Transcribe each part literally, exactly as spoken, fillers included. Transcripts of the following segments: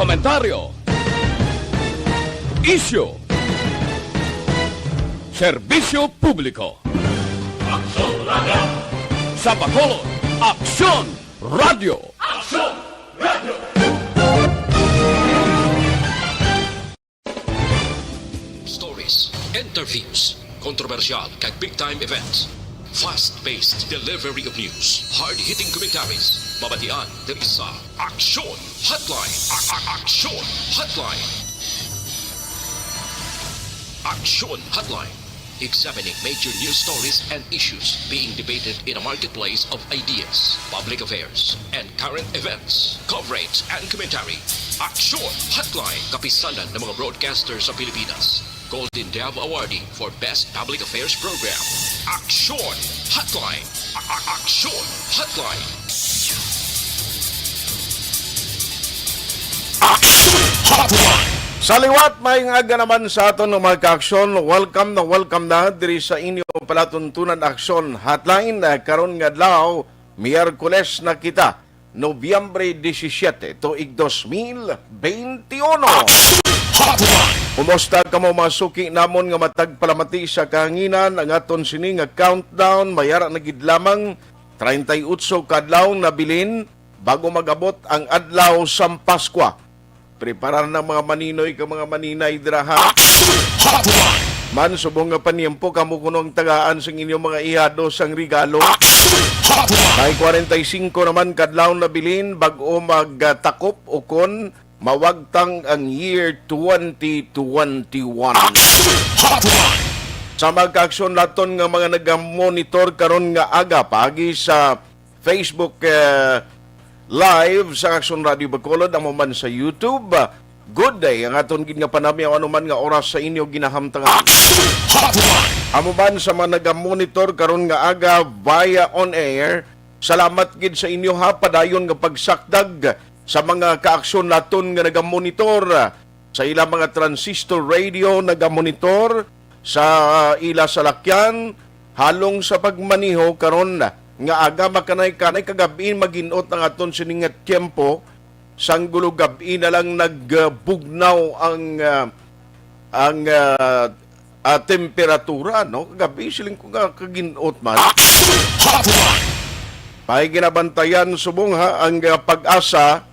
Komentaryo. Isyu. Serbisyo publiko. Aksyon Radio. Sa Bacolod, Aksyon Radio. Aksyon Radio. Stories, interviews, kontrobersyal kag big time events. Fast-paced delivery of news, hard-hitting commentaries. Mabatian diri sa Aksyon Hotline. A- a- Aksyon Hotline. Aksyon Hotline. Examining major news stories and issues being debated in a marketplace of ideas, public affairs, and current events. Coverage and commentary. Aksyon Hotline. Kapisanan ng mga broadcaster sa Pilipinas. Golden Dove Awardee for Best Public Affairs Program. Aksyon Hotline. A- a- Aksyon Hotline. Aksyon Hotline. Sa liwat, may nga aga naman sa aton nga mga kaaksyon. Welcome na welcome na diri sa inyo palatuntunan Aksyon Hotline. Ah, karon nga adlaw, Miyerkules na kita, Nobyembre disisiete, tuig dos mil beintiuno. Aksyon Hotline. Kumusta kamo, mga suki namon nga matag palamati sa kahanginan? Ang aton sini nga countdown, mayara na gid lamang treinta y ocho ka adlaw nabilin bago mag-abot ang adlaw sang Paskwa. Preparar na mga maninoy kag mga maninay dira, ha? Aksyon Hotline. Man, subong nga paniempo, kamo kuno ang tagaan sang inyong mga ihado sang regalo. Aksyon Hotline. May kwarenta y singko naman ka adlaw nabilin bag-o magtakop ukon mawagtang ang year twenty twenty-one. Aksyon Hotline. Sa mga kaaksyon naton nga mga nagamonitor karon nga aga, paagi sa Facebook, eh, Live sa Aksyon Radio Bacolod, amo man sa YouTube. Good day ang aton gid nga panamyaw, ano man nga oras sa inyo ginahamtangan. Aksyon Hotline. Amo man sa mga nagamonitor karon nga aga via on air, salamat gid sa inyo, ha, padayon nga pagsakdag sa mga kaaksyon naton nga nagamonitor sa ilang mga transistor radio, nagamonitor sa ila salakyan, halong sa pagmaneho karon nga aga, makanay-kanay kagab-i magin-ot ang aton sini nga tiyempo, sang gulo gab-i na lang nagbugnaw ang, ah, ang, ah, ah, temperatura, no? Kagab-i, siling ko nga kagin-ot man. Aksyon Hotline. May ginabantayan subong, ha, ang, ah, PAGASA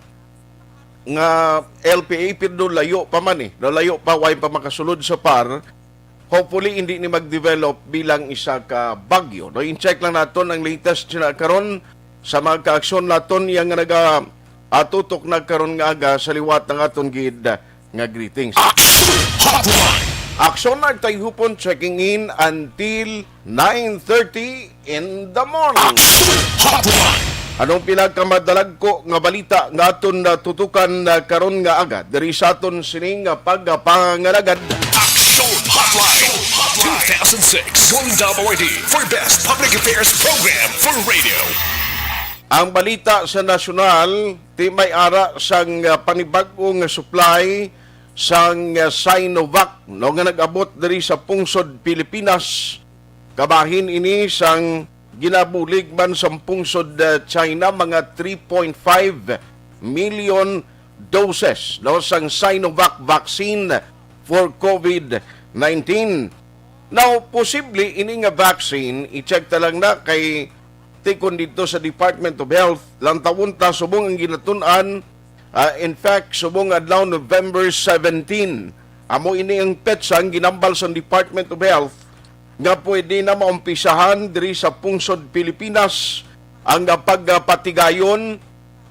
nga L P A, pero layo pa man, eh. Layo pa, way pa makasulod sa PAR. Hopefully, hindi ni mag-develop bilang isa ka bagyo. No, in-check lang naton ang latest na karon sa mga kaaksyon naton, yang nga naga-, atutok na karon nga aga sa liwat ng aton gid nga greetings. Aksyon Hotline. Aksyon Nagtayhupon checking in until nine thirty in the morning. Aksyon Hotline. Anong pinakamadalagko nga balita nga aton natutukan na karon nga aga diri sa aton sining nga pagpangalagad? Aksyon Hotline two thousand six Golden Dove Awardee for Best Public Affairs Program for Radio. Ang balita sa nasyonal, ti may ara sang, ah, panibag-o nga supply sang, ah, Sinovac, no, nga nag-abot diri sa pungsod Pilipinas. Kabahin ini sang ginabulig man sang pungsod, ah, China, mga three point five million doses, no, sang Sinovac vaccine for COVID nineteen. Now, posible ini nga vaccine, i-check ta lang na kay tikon dito sa Department of Health, lantawon ta subong ang ginatun-an, ah, in fact, subong adlaw November seventeen. Amo ini ang petsa ang ginambal sa Department of Health nga pwede na maumpisahan diri sa pungsod Pilipinas ang, ah, pagpatigayon,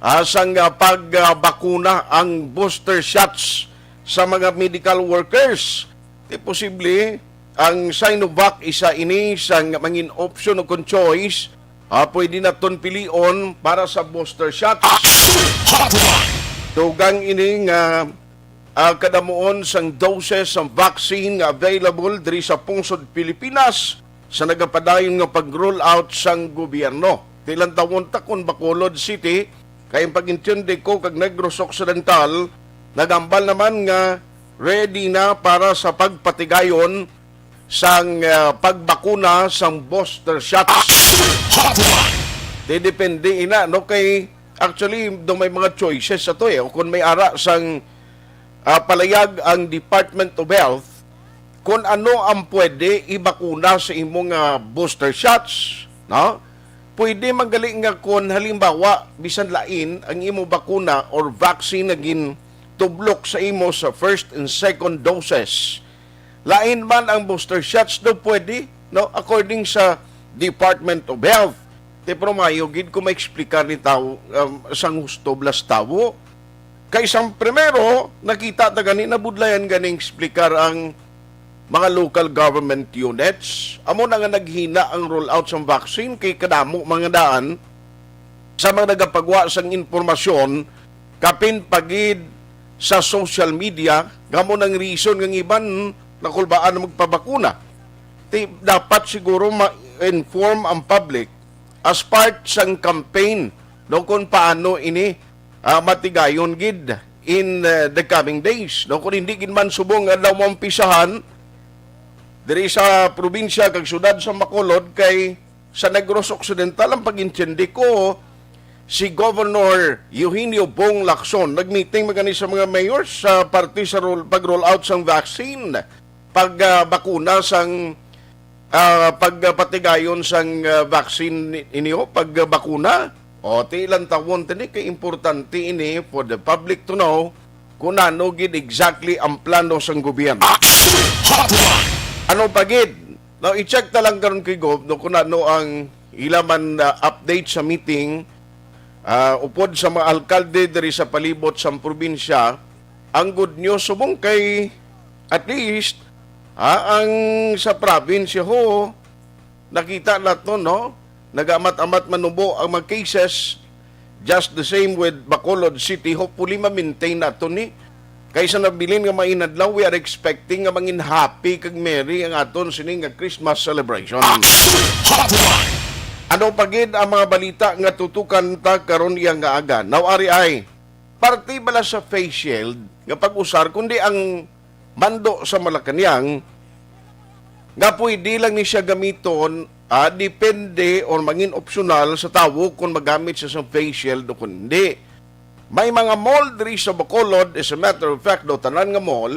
ah, sang, ah, pagbakuna, ang booster shots sa mga medical workers. Di posible ang Sinovac isa ini sang mangin option o kon choice, ah, pwede naton pilion para sa booster shots. Aksyon Hotline. Dugang ini nga, ah, kadamuon sang doses sang vaccine nga available diri sa pungsod Pilipinas sa nagapadayon nga pag-roll out sang gobyerno. Ti lantawon ta kon Bacolod City, kay ang pag-intindi ko kag Negros Occidental, nagambal naman nga ready na para sa pagpatigayon sang, ah, pagbakuna sang booster shots. Aksyon Hotline. Ti depende ina, no, kay Actually, do may mga choices sa to eh. O kung may ara sang, ah, palayag ang Department of Health, kung ano ang pwede ibakuna sa imong, ah, booster shots, no? Pwede man gali nga kung halimbawa, bisan lain ang imo bakuna or vaccine na gintublok sa imo sa first and second doses. Lain man ang booster shots do pwede, no? According sa Department of Health. Te, pero maayo gid kung ma-explicar ni tawo, um, sang husto blas tawo. Kay sang primero, nakita ta gani, nabudlayan ganing explicar ang mga local government units. Amo na nga naghina ang rollout sang vaccine kay kadamo mga daan sa mga nagapagwa sang impormasyon, kapin pa gid sa social media, nga amo nang reason nga ang iban nakulbaan na magpabakuna. Ti, dapat siguro ma-inform ang public as part sang campaign, no, kung paano ini, ah, matigayon gid in, eh, the coming days, no? Kung hindi gid man subong nga daw maumpisahan diri sa probinsya kag syudad sa Bacolod, kay sa Negros Occidental, ang pag-intindi ko, si Governor Eugenio Bong Lacson nagmeeting man gani sa mga mayor sa parte sa roll, pag-roll out sang vaccine, pag, ah, bakuna sang, ah, pagpatigayon sang, ah, vaccine ni-, inyo, pagbakuna. O, ti lantawon tini kay importante ini for the public to know kung ano gid exactly ang plano sang gobyerno. Action Hotline! Ano pa gid? Now, i-check ta lang karon kay Gov, no, kung ano ang ila man, ah, update sa meeting, ah, upod sa mga alkalde diri sa palibot sang probinsya. Ang good news subong kay, at least, ah, ang sa probinsya ho, nakita nato, no? Nagaamat-amat manubo ang mga cases. Just the same with Bacolod City. Hopefully, ma-maintain nato ni. Kaysa nabilin nga mainadlaw, we are expecting nga mangin happy kag merry ang aton sining nga Christmas celebration. Action Hotline! Ano pa gid ang mga balita nga tutukan ta karon iya nga aga? Now, ari ay, parte bala sa face shield nga pag-usar, kundi ang mando sa Malacañang nga pwede lang ni siya gamiton, ah, depende or mangin opsyonal sa tawo kung magamit siya sa face shield o kung hindi. May mga mall diri sa Bacolod, as a matter of fact, daw tanan nga mall,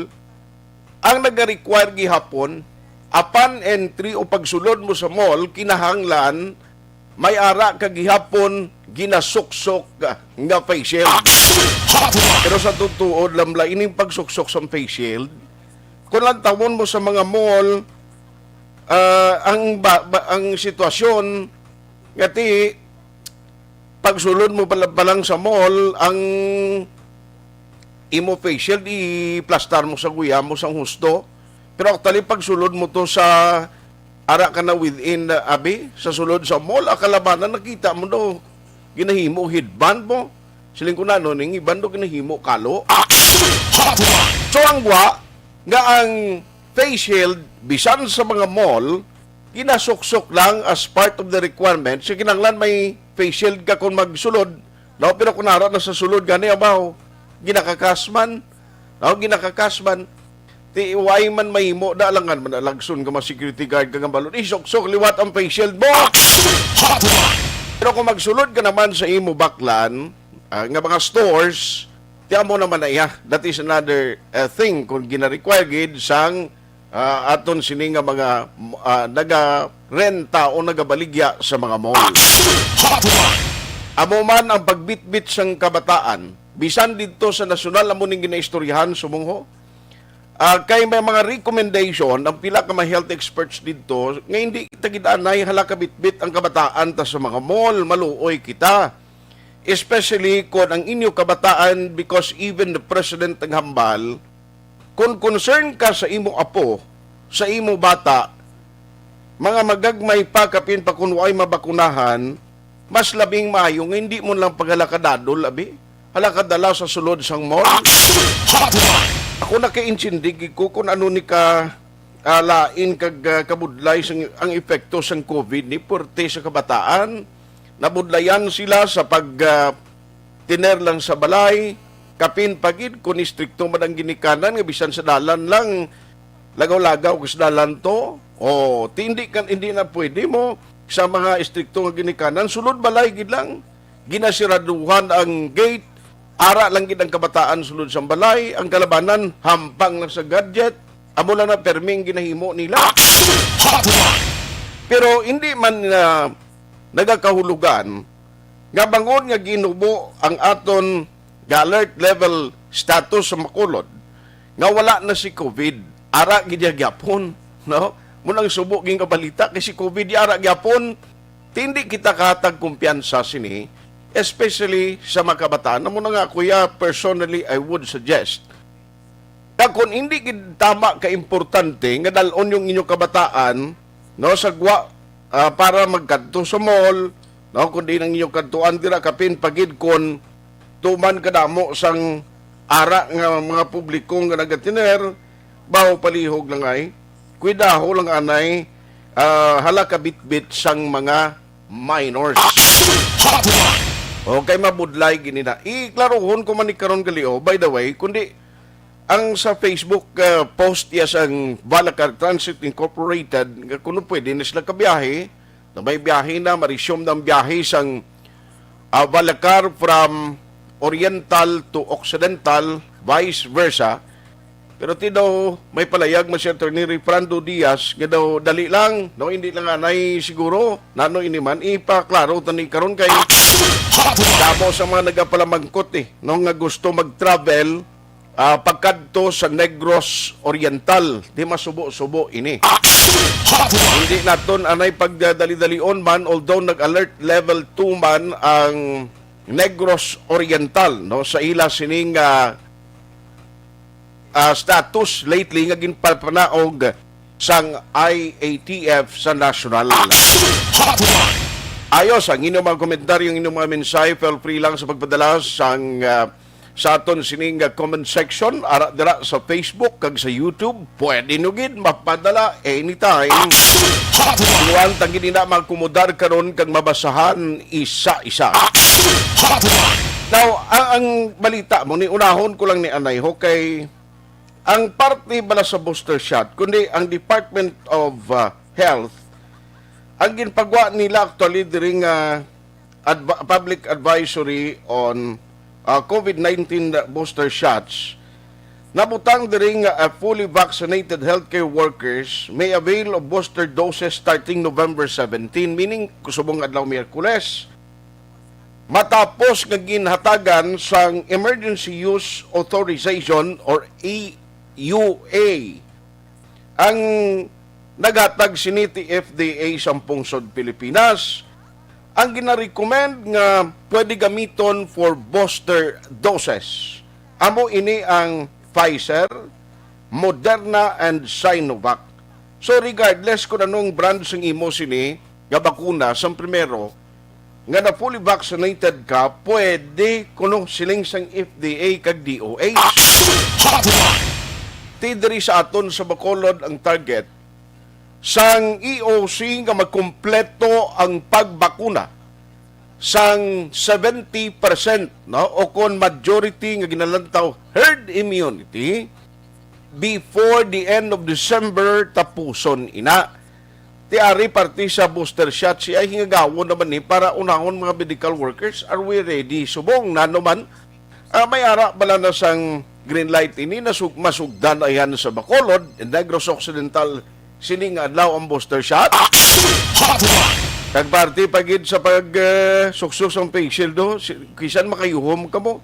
ang nag-require gihapon, upon entry o pagsulod mo sa mall, kinahanglan may ara ka gihapon ginasuksok nga face shield. Action Hotline! Pero sa tutuod lang bala, ining pagsuksok sa face shield, kung lantawon mo sa mga mall, ah, ang ba, ba, ang sitwasyon nga ti pagsulod mo pala, pa lang sa mall, ang imo face shield, iplastar mo sa guya mo sang husto. Pero actually, pagsulod mo to sa ara ka na within, uh, abi, sa sulod sa mall, ang kalabanan, nakita mo daw, ginahimo headband mo. Siling ko na, no, ning iban daw ginahimo kalo. Action Hotline! So, ang gwa, nga ang face shield, bisan sa mga mall, ginasuksok lang as part of the requirement. So, kinahanglan may face shield ka kung magsulod, no? Pero kung nara na sa sulod, gani, abaw, ginakakas man. No? Ginakakas man. Ti, why man mahimo, da, alangan man, alagson ka, mga security guard ka nga balon. Isuksok liwat ang face shield mo. Action Hotline! Pero kung magsulod ka naman sa imo baklan, ah, nga mga stores, ti amo naman na iya. That is another, ah, thing kung gina-require gid sang, ah, aton sini nga mga, ah, nagarenta o nagabaligya sa mga mall. Action Hotline! Amo man ang pagbitbit sang kabataan, bisan didto sa nasyonal, amo ning ginaistoryahan, sumungho. Ah, kay may mga recommendation ang pila ka mga health experts didto nga hindi ta gid anay hala kabitbit ang kabataan ta sa mga mall, maluoy kita. Especially kon ang inyo kabataan, because even the president naghambal, kon concern ka sa imo apo, sa imo bata, mga magagmay pa, kapin pa kon waay mabakunahan, mas labing maayo nga hindi mo lang paghalakadadol, abi. Halakadala sa sulod sang mall. Action Hotline! Ako nakaintindi gid ko kung ano ni ka, ah, lain kag, ah, kabudlay sang, ang epekto sang COVID ni puwerte sa kabataan. Nabudlayan sila sa pag, ah, tiner lang sa balay, kapin pa gid kon istrikto man ang ginikanan nga bisan sa dalan lang, lagaw-lagaw ka sa dalan to. O, ti hindi kan, hindi na pwede mo sa mga istrikto nga ginikanan, sulod balay gid lang. ginasiraduhan ang gate, ara lang gid ang kabataan sulod sa balay, ang kalabanan hampang lang sa gadget, amo lang na permi ang ginahimo nila. Hotline! Pero hindi man, ah, nagakahulugan nga bangod nga ginubo ang aton ga-alert level status sa Bacolod, nga wala na si COVID, ara gid ya gyapon, no? Mo nang subo gid nga balita kay si COVID ara gyapon, ti hindi kita kahatag kumpiyansa sini, especially sa mga kabataan. Amo na nga, kuya, personally, I would suggest na kung hindi gid tama ka importante nga dal-on yung inyong kabataan, no, sa gwa, ah, para magkadto sa mall, no, kundi nang inyong kadtuan dira kapin pagid kon tuman kadamo sang ara nga mga publiko nga nagatiner, baho palihog lang ay, kuidaho lang anay, ah, hala kabitbit sang mga minors. Okay, mabudlay gini na. Iklarohon ko man ni karon gali, oh, by the way, kundi ang sa Facebook, ah, post ya sang Balacar Transit Incorporated, nga kuno pwede na sila kabiyahe, na may biyahe na, ma-resume na ang biyahe sang, ah, Balacar from Oriental to Occidental, vice versa. Pero ti daw may palayag man si Attorney Refrando Diaz nga daw dali lang, no, hindi lang anay siguro, nano ini man, ipaklaro tani karon kay damo sa mga nagapalamangkot, eh, no, nga gusto mag-travel, ah, pagkadto sa Negros Oriental, di masubo-subo ini. Hindi naton anay pagdali-dalion man, although nag-alert level two man ang Negros Oriental, no, sa ila sining, ah, ah, status lately nga ginpapanaog sang I A T F sa national. Ayos ang inyong mga komentaryo, ang inyong mga mensahe, feel free lang sa pagpadala sang, ah, sa aton sining, ah, comment section, ara dira sa Facebook kag sa YouTube. Pwede nyo gid mapadala anytime. Buwan tagid ina makomodar karon kag mabasahan isa-isa. Now, ang, ang balita mo ni, unahon ko lang ni anay ho kay ang parte bala sa booster shot, kundi ang Department of, ah, Health, ang ginpagwa nila actually diri nga adv-, public advisory on, ah, COVID nineteen booster shots, nabutang diri nga, ah, fully vaccinated healthcare workers may avail of booster doses starting November seventeen, meaning subong adlaw Miyerkules, matapos nga ginhatagan sang Emergency Use Authorization or E U A. Ang naghatag sini ti F D A sang pungsod Pilipinas, ang ginarecommend nga pwede gamiton for booster doses. Amo ini ang Pfizer, Moderna, and Sinovac. So, regardless kung anong brand sing imo sini nga bakuna, sang primero, nga na fully vaccinated ka, pwede kuno siling sang F D A kag D O H. Ti diri sa aton sa Bacolod ang target sang E O C nga magkumpleto ang pagbakuna sang seventy percent, no? O kon majority nga ginalantaw, herd immunity, before the end of December, tapuson ina. Ti ari parte sa booster shot, siya hingagawon naman ni para unahon mga medical workers. Are we ready? Subong, nano man, ah, may ara bala na sang green light ini, nasug-, masugdan ayan sa Bacolod, Negros Occidental, sining adlaw ang booster shot. Kag parte pa gid sa pag, eh, suksok sang face shield, do. Si-, kisan makayuhom ka mo.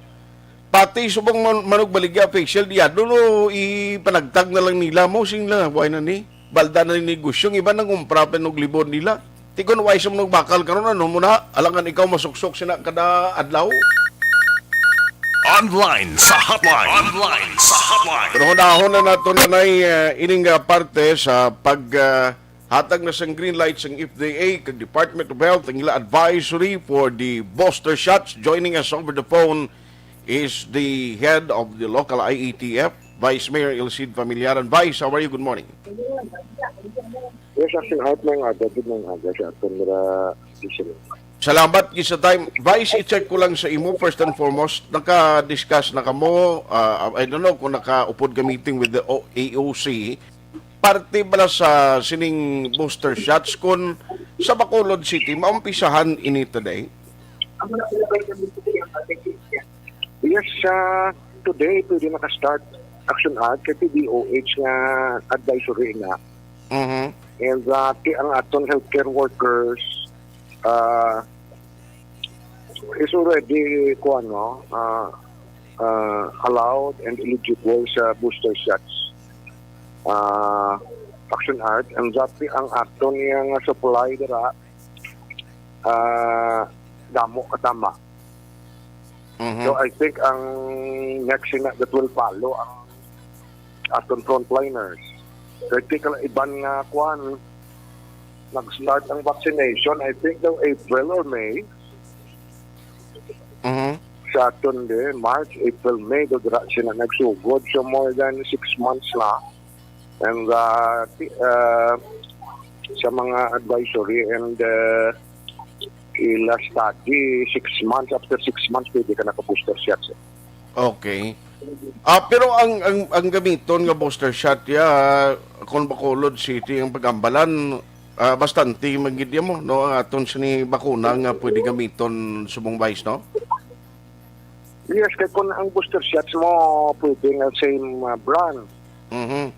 Pati subong man-, manugbaligya, facial, diya, dulo, ipanagtag na lang nila mo, sing lang, why na ni? Balda na ni negosyo, ang iba nang umpra pa nung libon nila. Ti kon why sa manugbakal karon, ano mo na? Alangan ikaw masuksok sina kada adlaw? Online sa hotline. Online sa hotline. Pero hunahon na nato na nay, eh, ining, ah, parte sa pag, ah, hatag na sang green light sang F D A kag Department of Health ang ila advisory for the booster shots. Joining us over the phone is the head of the local I A T F, Vice Mayor Ilcid Familiaran. Vice, how are you? Good morning. Yes, Action Art, may nga, David, may nga, sa aton nila, Salamat gid sa time. Vice, i-check ko lang sa imo, first and foremost, naka-discuss na kamo, ah, I don't know kung nakaupod ka meeting with the O-, A O C, parte bala sa sining booster shots, kung sa Bacolod City, maumpisahan ini today? Yes, ah, today pwede naka-start Action Art kay P D O H nga advisory na. Mhm. And that ang aton healthcare workers, ah, is already, kuwan, no, ah, ah, allowed and eligible sa booster shots. Ah, Action Art, and that ang aton nga supply dira, ah, damo katama. Mhm. So, I think ang next na that will follow ang aton frontliners. So, I think ang iban nga kwan, nag-start ang vaccination, I think daw April or May. Mhm. Sa aton di, March, April, May, daw dira sila nagsugod. So, more than six months na. And, uh, ti-, uh, sa mga advisory and, uh, ila study, six months, after six months, pwede ka naka-booster shots. Okay. Ah, pero ang, ang, ang gamiton nga booster shot, ya, kung Bacolod City ang pagambalan, ah, bastante man gid mo, no, ang aton sini bakuna nga pwede gamiton subong, Vice, no? Yes, kay kung ang booster shots mo, pwede nga same, ah, brand. Mhm.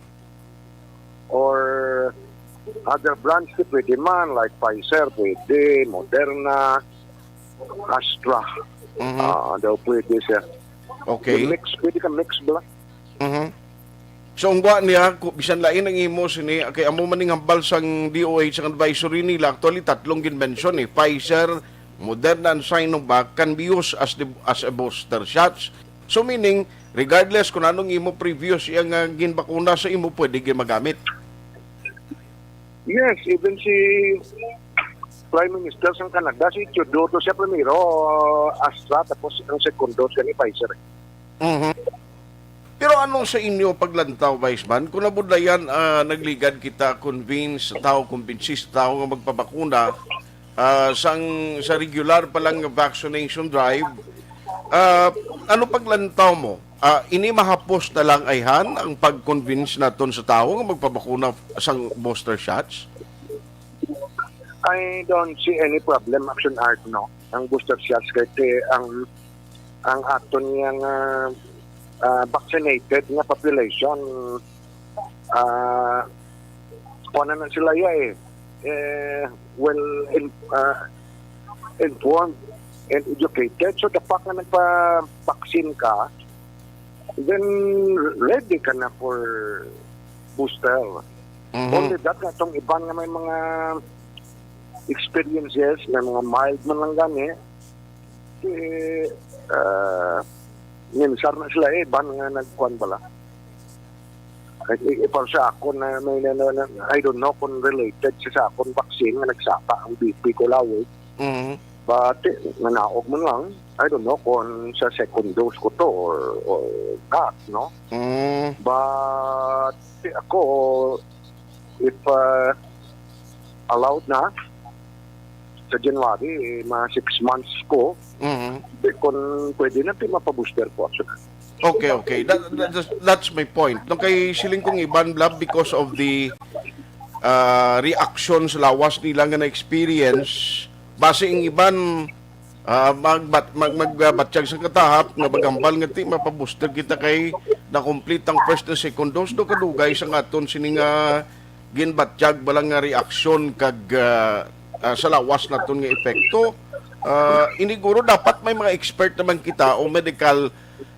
Or other brands, di pwede man, like Pfizer, pwede, Moderna, Astra. Mhm. Ah, daw pwede siya. Okay. Yung mix, pwede ka mix bala. Mhm. So, ang wa niya, ku-, bisan lain ang imo sini, kay amo man ning hambal sang D O H, ang advisory nila, actually, tatlong ginmension, eh. Pfizer, Moderna, and Sinovac can be used as the, as a booster shots. So, meaning, regardless kung anong imo previous iya nga ginbakuna sa imo, pwede gyud magamit. Yes, even si Prime Minister sang Canada, si Trudeau, to siya primero, Astra, tapos ang second dose gani Pfizer. Mhm. Pero ano sa inyo paglantaw, Vice Man? Kung nabudlayan, ah, nagligad kita convince sa tao, kumbinsi sa tao nga magpabakuna, ah, sang, sa regular pa lang nga vaccination drive, ah, ano paglantaw mo? Ah, ini mahapos na lang ayhan ang pag-convince naton sa tao nga magpabakuna sang booster shots? I don't see any problem, Action Art, no? Ang booster shots, kay ang, ang aton nga, ah, ah, vaccinated nga population, ah, kuwan na na sila ya, eh. Eh, well in-, ah, informed and educated. So, the fact nga nagpa-vaccine ka, then ready ka na for booster. Mhm. Only that nga itong iban nga may mga experiences, may mga mild man lang gani, eh, ah, minsar na sila, eh, iban nga nagkuan bala. Eh, eh, para sa akon na may, na, na, na, I don't know kung related siya sa akon vaccine nga nagsaka ang B P ko lawig. Mhm. But, eh, nanaog man lang, I don't know kung sa second dose ko to or, or not, no? Mm. But, eh, ako, if, uh, allowed na, sa January, eh, mga six months ko, Mhm. eh, kung pwede na, ti mapabooster ko, actually. Okay, okay. That, that, that's, that's my point. No, kay siling kong iban, Blab, because of the, ah, reaction sa lawas nila nga na-experience, basi ang iban, ah, magbat-, mag-, magbatyag sa katahap nga maghambal nga ti mapabooster kita kay na-complete ang first and second dose, do kadugay sa aton sini nga ginbatyag bala nga reaksyon kag, ah, ah, sa lawas naton nga epekto. Ah, iniguro dapat may mga expert naman kita o medical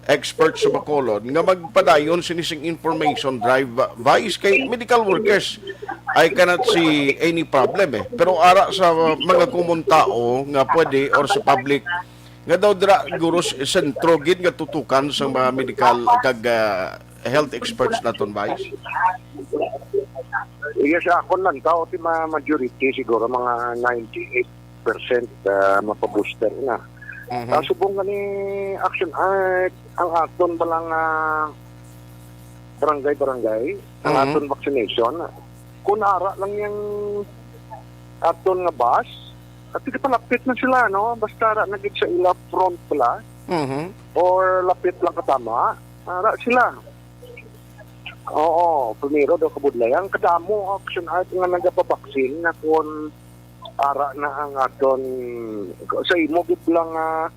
experts sa Bacolod nga magpadayon sini sing information drive, ah, Vice, kay medical workers, I cannot see any problem, eh. Pero ara sa mga common tao nga pwede or sa public nga daw dira guro s-, sentro gid nga tutukan sa mga medical kag, ah, health experts naton, Vice? Yes, sa akon lang tao, ti ma-, majority siguro, mga ninety-eight percent, ah, mapabooster na. Mhm. Ah, subong gani, Action Art, ang aton bala nga barangay-barangay, ang Mhm. aton vaccination, kung ara lang yang aton nga bus, at palapit na sila, no? Basta ara na gid sa ila front bala, Mhm. or lapit lang katama, ara sila. Oo, primero daw kabudlay. Ang kadamo, Action Art, nga nagapabaksin na kung ara na ang aton sa imo gid lang, ah,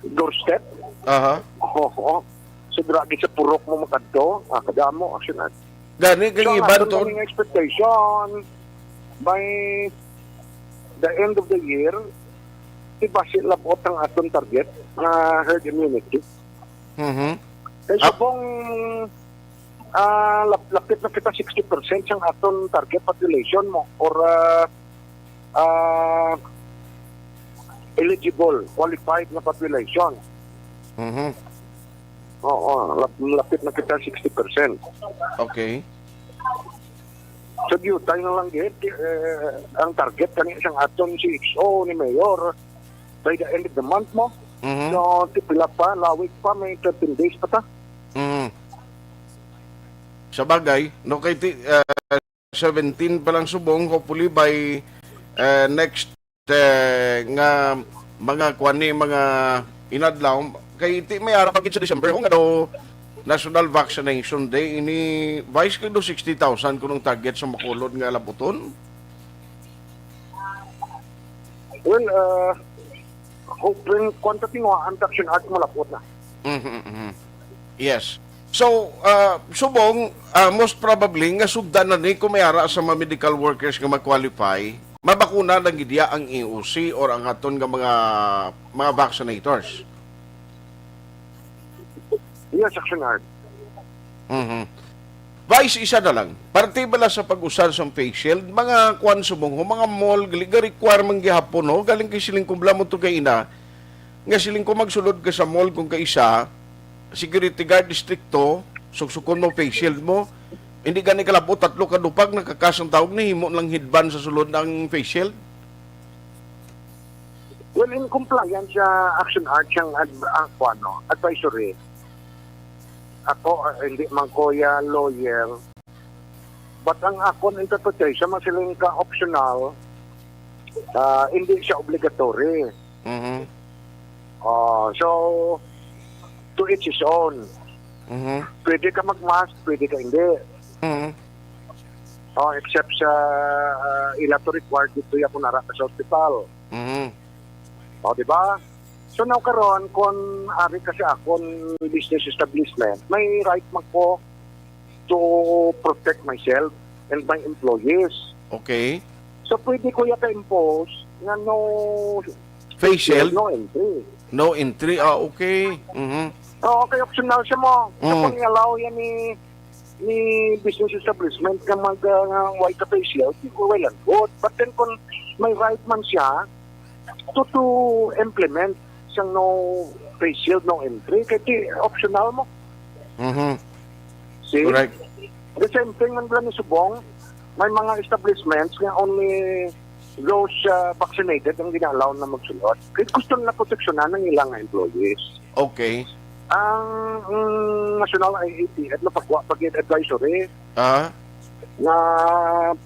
doorstep. Aha. Oo. So, dira gid sa purok mo makadto, ah, kadamo, actually. Gani, kay So, ang iban aton to. Kaming expectation, by the end of the year, di ba si labot ang aton target nga herd immunity? Mhm. Kay Ah. Subong, ah, lap-, lapit na kita sixty percent sang aton target population mo or, ah, ah, eligible, qualified na population. Mhm. Oo, lap-, lapit na kita sixty percent. Okay. So, diutay na lang gid, eh, ang target kani sang aton C H O ni Mayor by the end of the month mo. Mhm. So, ti-, pila pa, lawig pa, may thirteen days pa ta. Mhm. Sa bagay, no, kay ti-, ah, seventeen pa lang subong, hopefully by, eh, next, eh, nga mga kuan ni, mga inadlaw, kay ti-, may ara pa gid sa December, kung ano, National Vaccination Day, ini, Vice, kay do sixty thousand kunong target sa Bacolod nga labuton? Well, uh, hoping, kwan ta tinguhaan ta, Action Art, malapot na. Mhm, mhm. Yes. So, uh, subong, uh, most probably, nga sugdan na ni kung may ara sa mga medical workers nga mag-qualify, mabakuna lang gid iya ang E O C or ang aton nga mga, mga vaccinators. Yes, Action Art. Mhm. Vice, isa na lang. Parte bala sa pag-usar sang face shield, mga kuan subong, ho, mga mall, gali ga requirement gihapon, no? Galing kay siling ko bala mo to kay ina, nga siling ko magsulod ka sa mall kung kaisa, security guard distrikto, suksukon mo face shield mo, hindi gani kalabo, tatlo ka dupag, nakakas ang tawag ni, himo lang headband sa sulod ang face shield. Well, in compliance sa Action Art siyang ad-, ah, kuwan, no, advisory. Ako, ah, hindi man ko ya lawyer, but ang akon interpretation, masiling ka optional, ah, hindi siya obligatory. Mhm. Ah, so, to each his own. Mhm. Pwede ka mag-mask, pwede ka hindi. Mhm. Oh, except sa, ah, ila to required dito ya kung ara ka sa hospital. Mhm. Oh, di ba? So, now karon, kung ari ka sa akon business establishment, may right man ko to protect myself and my employees. Okay. So, pwede ko ya ka-impose nga no Face shield? No entry. No entry. Ah, okay. Mhm. Oo, kay optional siya mo. Sa Mm. pang-allow yan ni, ni business establishment nga mag, ah, nga way ka face shield, di ko well and good. But then kung may right man siya to, to implement siyang no face shield, no entry, kay di optional mo. Mhm. See? Correct. The same thing man lang ni subong, may mga establishments nga only those, uh, vaccinated ang gina-allow na magsulod. Kay gusto nila proteksyonan ang ilang employees. Okay. Ang, mm, National I A T F, napagwa pa gid advisory Ah. nga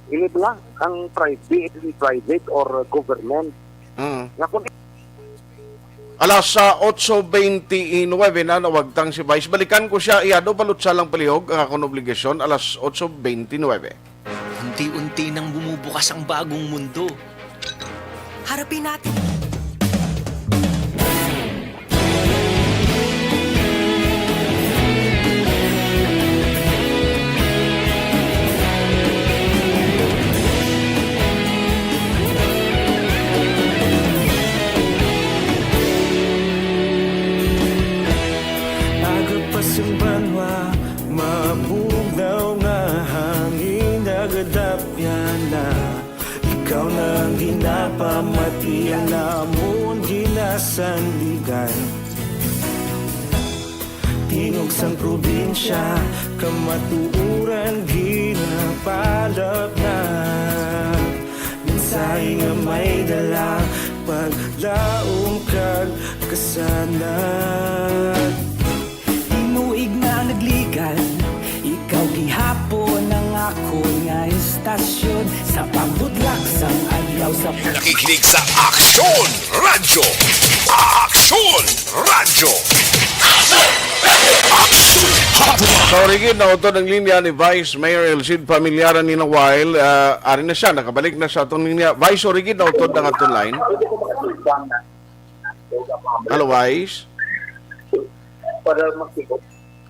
ini bala ang private, private or government. Mm. Nga kung Alas, ah, otso bente y nuebe na, nawagtang si Vice. Balikan ko siya, iya do balot sa lang palihog ang akong obligasyon, alas otso bente y nuebe. Unti-unti nang bumubukas ang bagong mundo. Harapin natin. Aga pa sang banwa, mabugnaw nga hangin, nagadapyan na. Ikaw na ang ginapamati, ang amon ginasandigan. Tingog sang probinsya, kamatuoran ginapalapnag. Mensahe nga may dala, paglaom kag kasanag. Tinuig na nagligad, ikaw gihapon ang akon nga istasyon. Sa pagbutlak sang adlaw, sa Nakikinig sa Aksyon Radyo. Aksyon Radyo. Aksyon! Sa Origid, nautod ang linya ni Vice Mayor Elcid Familiaran ni Nawal. Ah, ari na siya, nakabalik na sa atong linya. Vice Origid, nautod ang atong line. Hello, Vice.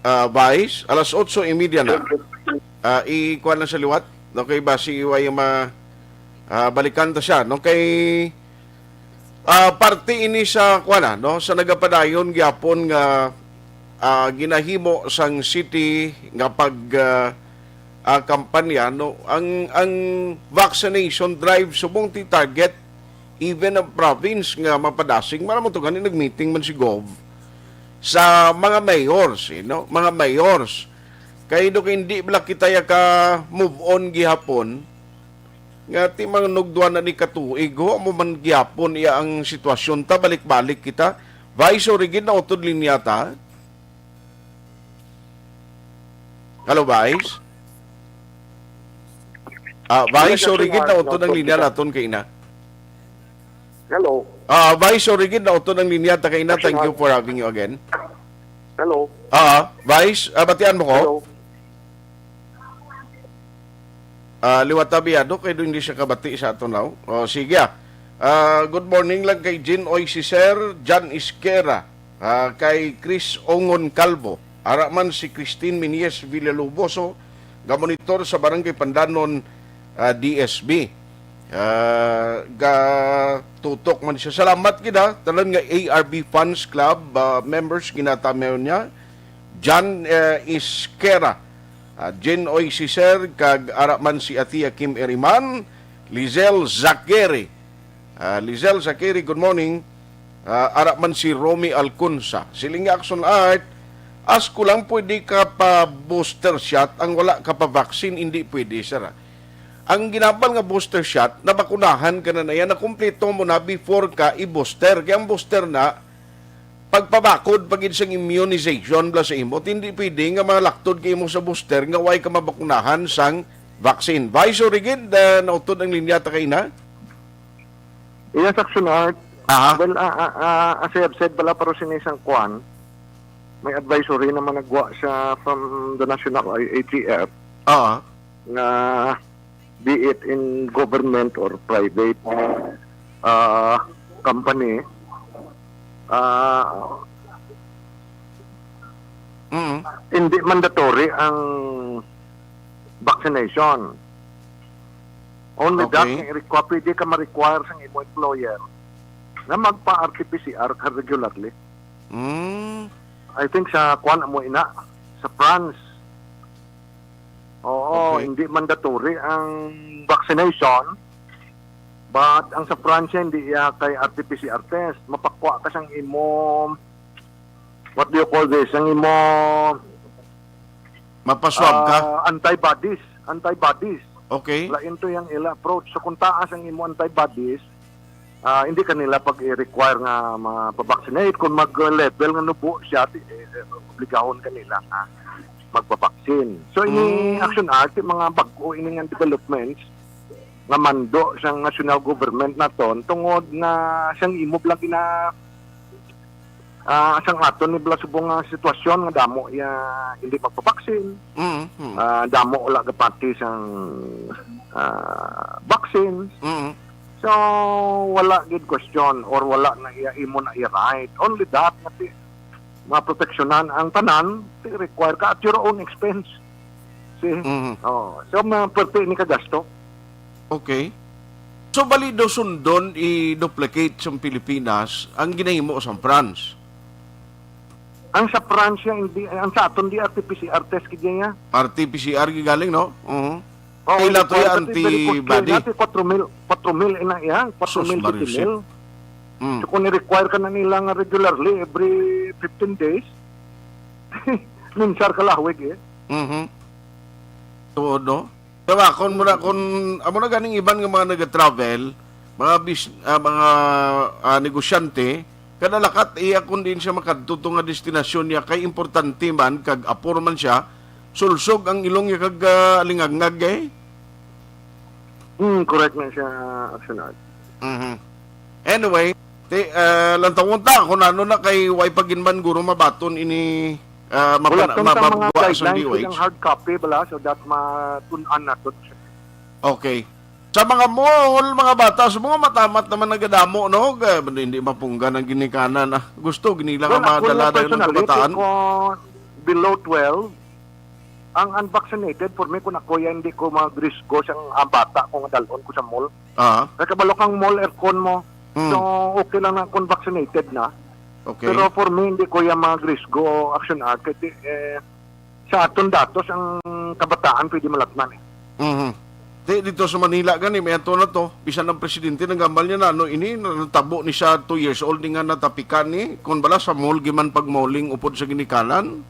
Ah, Vice, alas otso y media na. Ah, ikuha na sa liwat. Okay, basi iway ma ah, balikan ta siya, no? Kay, ah, parte ini sa, kuwan na, no? Sa nagapadayon gyapon nga, ah, ginahimo sang city nga pag, ah, ah, kampanya, no? Ang, ang vaccination drive subong ti target, even ang province nga mapadasig, man mo to gani nag-meeting man si Gov sa mga mayors, eh, no? Mga mayors. Kay do kay hindi bala kita ya ka move on gihapon, nga ti manugdwa na ni katuig, ho, amo man gyapon iya ang sitwasyon ta, balik-balik kita. Vice Origid, nautod linya ta. Hello, Vice? Ah, Vice Yes, Origid, Sir, nautod ang nautod linya kita. Naton kay ina. Hello. Ah, Vice Origid, nautod ang linya ta kay ina. Thank you for having you again. Hello. Ah, Vice, ah, batian mo ko? Hello. Ah, liwat ta biyado kay do hindi siya kabati sa aton, no? Oh, sige, ah. Ah, good morning lang kay Jean Oy Cicer, Jan Isquera, ah, kay Chris Ongon Calvo, ara man si Christine Minies Villaloboso, nga monitor sa Barangay Pandanon, ah, D S B. Ah, gatutok man siya. Salamat gid, ha. Tanan nga A R B Fans Club, ah, members, ginatamaw niya. Jan, eh, Isquera, ah, Jin Oy Cicer, kag ara man si Atia Kim Eriman, Lizelle Zakeri. Ah, Lizelle Zakeri, good morning. Ah, ara man si Romy Alcunsa. Siling ni Action Art, ask ko lang, pwede ka pa booster shot, ang wala ka pa vaccine, hindi pwede, sir, ah. Ang ginabal nga booster shot, nabakunahan ka na na yan, nakumpleto mo na before ka i-booster. Kaya ang booster na, pagpabakod pa gid sang immunization bala sa imo, hindi pwede nga malaktod ka imo sa booster nga way ka mabakunahan sang vaccine. Vice Origid, ah, nautod ang linya ta kay ina? Yes, Action Art. Aha. Well, ah, ah, ah, as I have said, bala, pero sini sang kwan, may advisory naman nagwa siya from the National I A T F. Ah. Nga be it in government or private, ah, company, ah, Mm. hindi mandatory ang vaccination. Only that, Okay. nga i-requ-, pwede ka ma-require sang imo employer na magpa-R T P C R ka regularly. Mm. I think sa kwan mo ina, sa France. Oo, Okay. hindi mandatory ang vaccination, but ang sa France hindi iya kay R T P C R test. Mapakwa ka sang imo, what do you call this? Ang imo, Mapaswab ka? ah, antibodies. Antibodies. Okay. Lain to yung ila approach. So kung taas ang imo antibodies, ah, hindi kanila pag-i-require nga mapabaksinate. Kung mag-level nga nubo siya, ti-, eh, eh, obligahon kanila nga magpabaksin. So, ini Mm. Action Art, yung mga bag-o ini nga developments nga mando sang national government naton tungod nga sang imo lang gina-, ah, sang aton ni bala subong nga sitwasyon nga damo ya hindi magpabaksin. Mm, mm. Ah, damo wala gapati sang, ah, vaccines. Mm. So, wala gid question or wala na iya, imo na iya right. Only that nga ti-, maproteksyonan ang tanan, ti require ka at your own expense. See? Mhm. Oh, so, mga perti ni kagasto. Okay. So, bali do sundon i-duplicate sa Pilipinas ang ginahimo sa France? Ang sa France, hindi, ang sa aton di R T P C R test gid niya. R T P C R gigaling, no? Mhm. Oo, Kay lato required yung ka, very costly. Antibody. Natin, kwatro mil, kwatro mil ina iya, Sus, kwatro mil, Mario, fifty mil. Mm. So, kung i-require ka na nila nga regularly, every fifteen days, minsar ka lahwig, eh. Mhm. Tuod, no? Diba, kung muna, kung, amo na ganing iban nga mga nag-travel, mga bis-, ah, mga, ah, negosyante, kada lakat iya kung diin siya makadto to nga destinasyon niya, kay importante man, kag apor man siya, sulsog ang ilong niya kag, ah, lingagngag, eh. Hmm, correct na siya, Action Art. Mhm. Anyway, ti-, ah, lantawon ta kung ano na kay way pa gid man guro mabaton ini, Ah, Wala mapana-, tong sa mga mabagwa sa guidelines, D O H. Ang hard copy bala, so that matun-an nato. Okay. Sa mga mall, mga bata, sa mga matamat naman nagadamo, no? Kaya hindi mapunggan ang ginikanan, ah. Gusto, gini lang Well, ang mga ako dala nga dayon ng personally, kabataan. Kung below twelve, ang unvaccinated, for me, kung ako yan, hindi ko magrisgo sa ang bata kung dalon ko sa mall. Ah. Kaya kabalo kang mall, aircon mo. Hmm. So, okay lang na kung vaccinated na. Okay. Pero for me, hindi ko yung mga risgo, Action Art, kasi, eh, sa aton datos, ang kabataan pwede malatman eh. Mhm. Di, dito sa Manila gani, may ato na to, bisan ang presidente, nagambal niya na, ano, ini, natabo ni siya, two years old, ni nga natapikan ni, kung bala sa mall, giman pag-mauling upod sa ginikanan.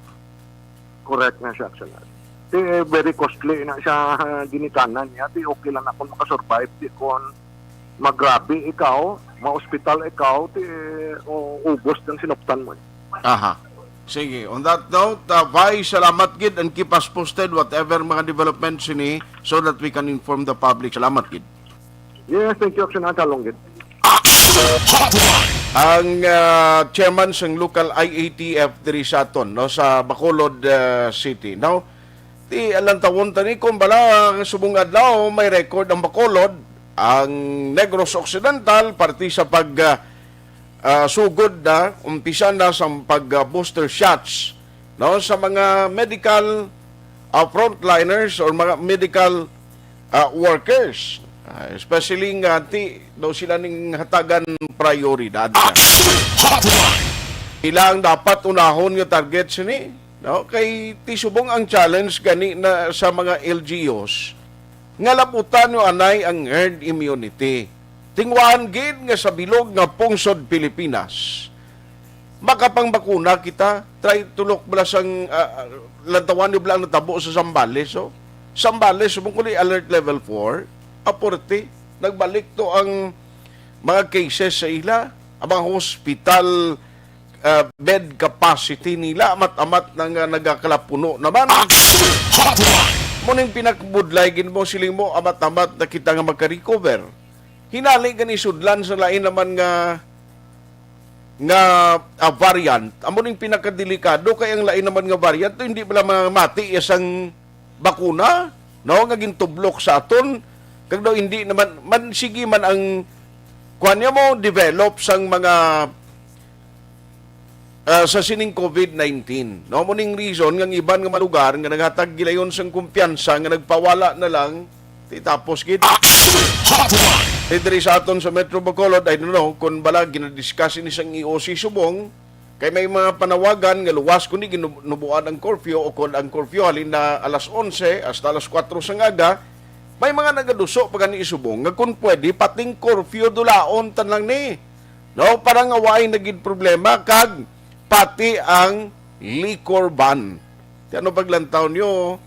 Correct na siya, Action Art. Di, eh, very costly na siya, ginikanan niya. Di, okay lang na kung makasurvive. Di, kung magrabe ikaw, ma-hospital ikaw, di, o, ubos ng sinuptan mo. Aha. Sige, on that note, uh, Vice, salamat gid and keep us posted whatever mga developments ini so that we can inform the public. Salamat gid. Yes, thank you, Action Art. Kalong gid. Action Hotline. Ang, uh, chairman sang local I A T F diri sa aton, no, sa Bacolod, uh, City, no? Ti, alantawon ta ni kung bala subong adlaw may record ang Bacolod, ang Negros Occidental, parte sa pag, ah, ah, sugod na, umpisa na sa pag, ah, booster shots, no, sa mga medical, ah, frontliners or mga medical, ah, workers. Ah, especially nga ti daw sila ning hatagan prioridad. Action Hotline. Ila ang dapat unahon nga target sini. No? Kay ti subong ang challenge gani na sa mga L G Us nga labutan nyo anay ang herd immunity. Tingwahan gid nga sa bilog nga pungsod Pilipinas, makapangbakuna kita, try to look bala sang, ah, ah, lantawan nyo bala ang natabo sa Zambales, oh. Zambales, subong ko ni alert level four, aporte, nagbalik to ang mga cases sa ila, ang mga hospital, ah, bed capacity nila, amat-amat na nga nagakalapuno naman. Action Hotline. Mo ning pinakabudlay, gid mo, siling mo, amat-amat na kita nga magka-recover. Hinali gani sudlan sa lain naman nga, nga, ah, variant. Amo ning pinakadelikado kay ang lain naman nga variant, hindi bala mamati isang bakuna, no, nga gintublok sa aton. Kag daw hindi naman, man, sige man ang, kuwan niya mo, develop sang mga, ah, sa sining COVID nineteen, no? Mo ning reason nga ang iban nga mga lugar nga naghatag gilayon sang kumpiyansa nga nagpawala na lang, ti tapos gid. Action Hotline. Ti diri sa aton sa Metro Bacolod, I don't know kung bala ginadiscuss ini sang E O C subong, kay may mga panawagan nga luwas kundi ginubuan ang curfew o kon ang curfew halin na alas onse hasta alas kuwatro sa ngaga, may mga nagaduso pa gani subong nga kung pwede pating curfew dulaon tan lang ni. No, para nga waay na gid problema kag pati ang liquor ban. Ti ano paglantaw nyo?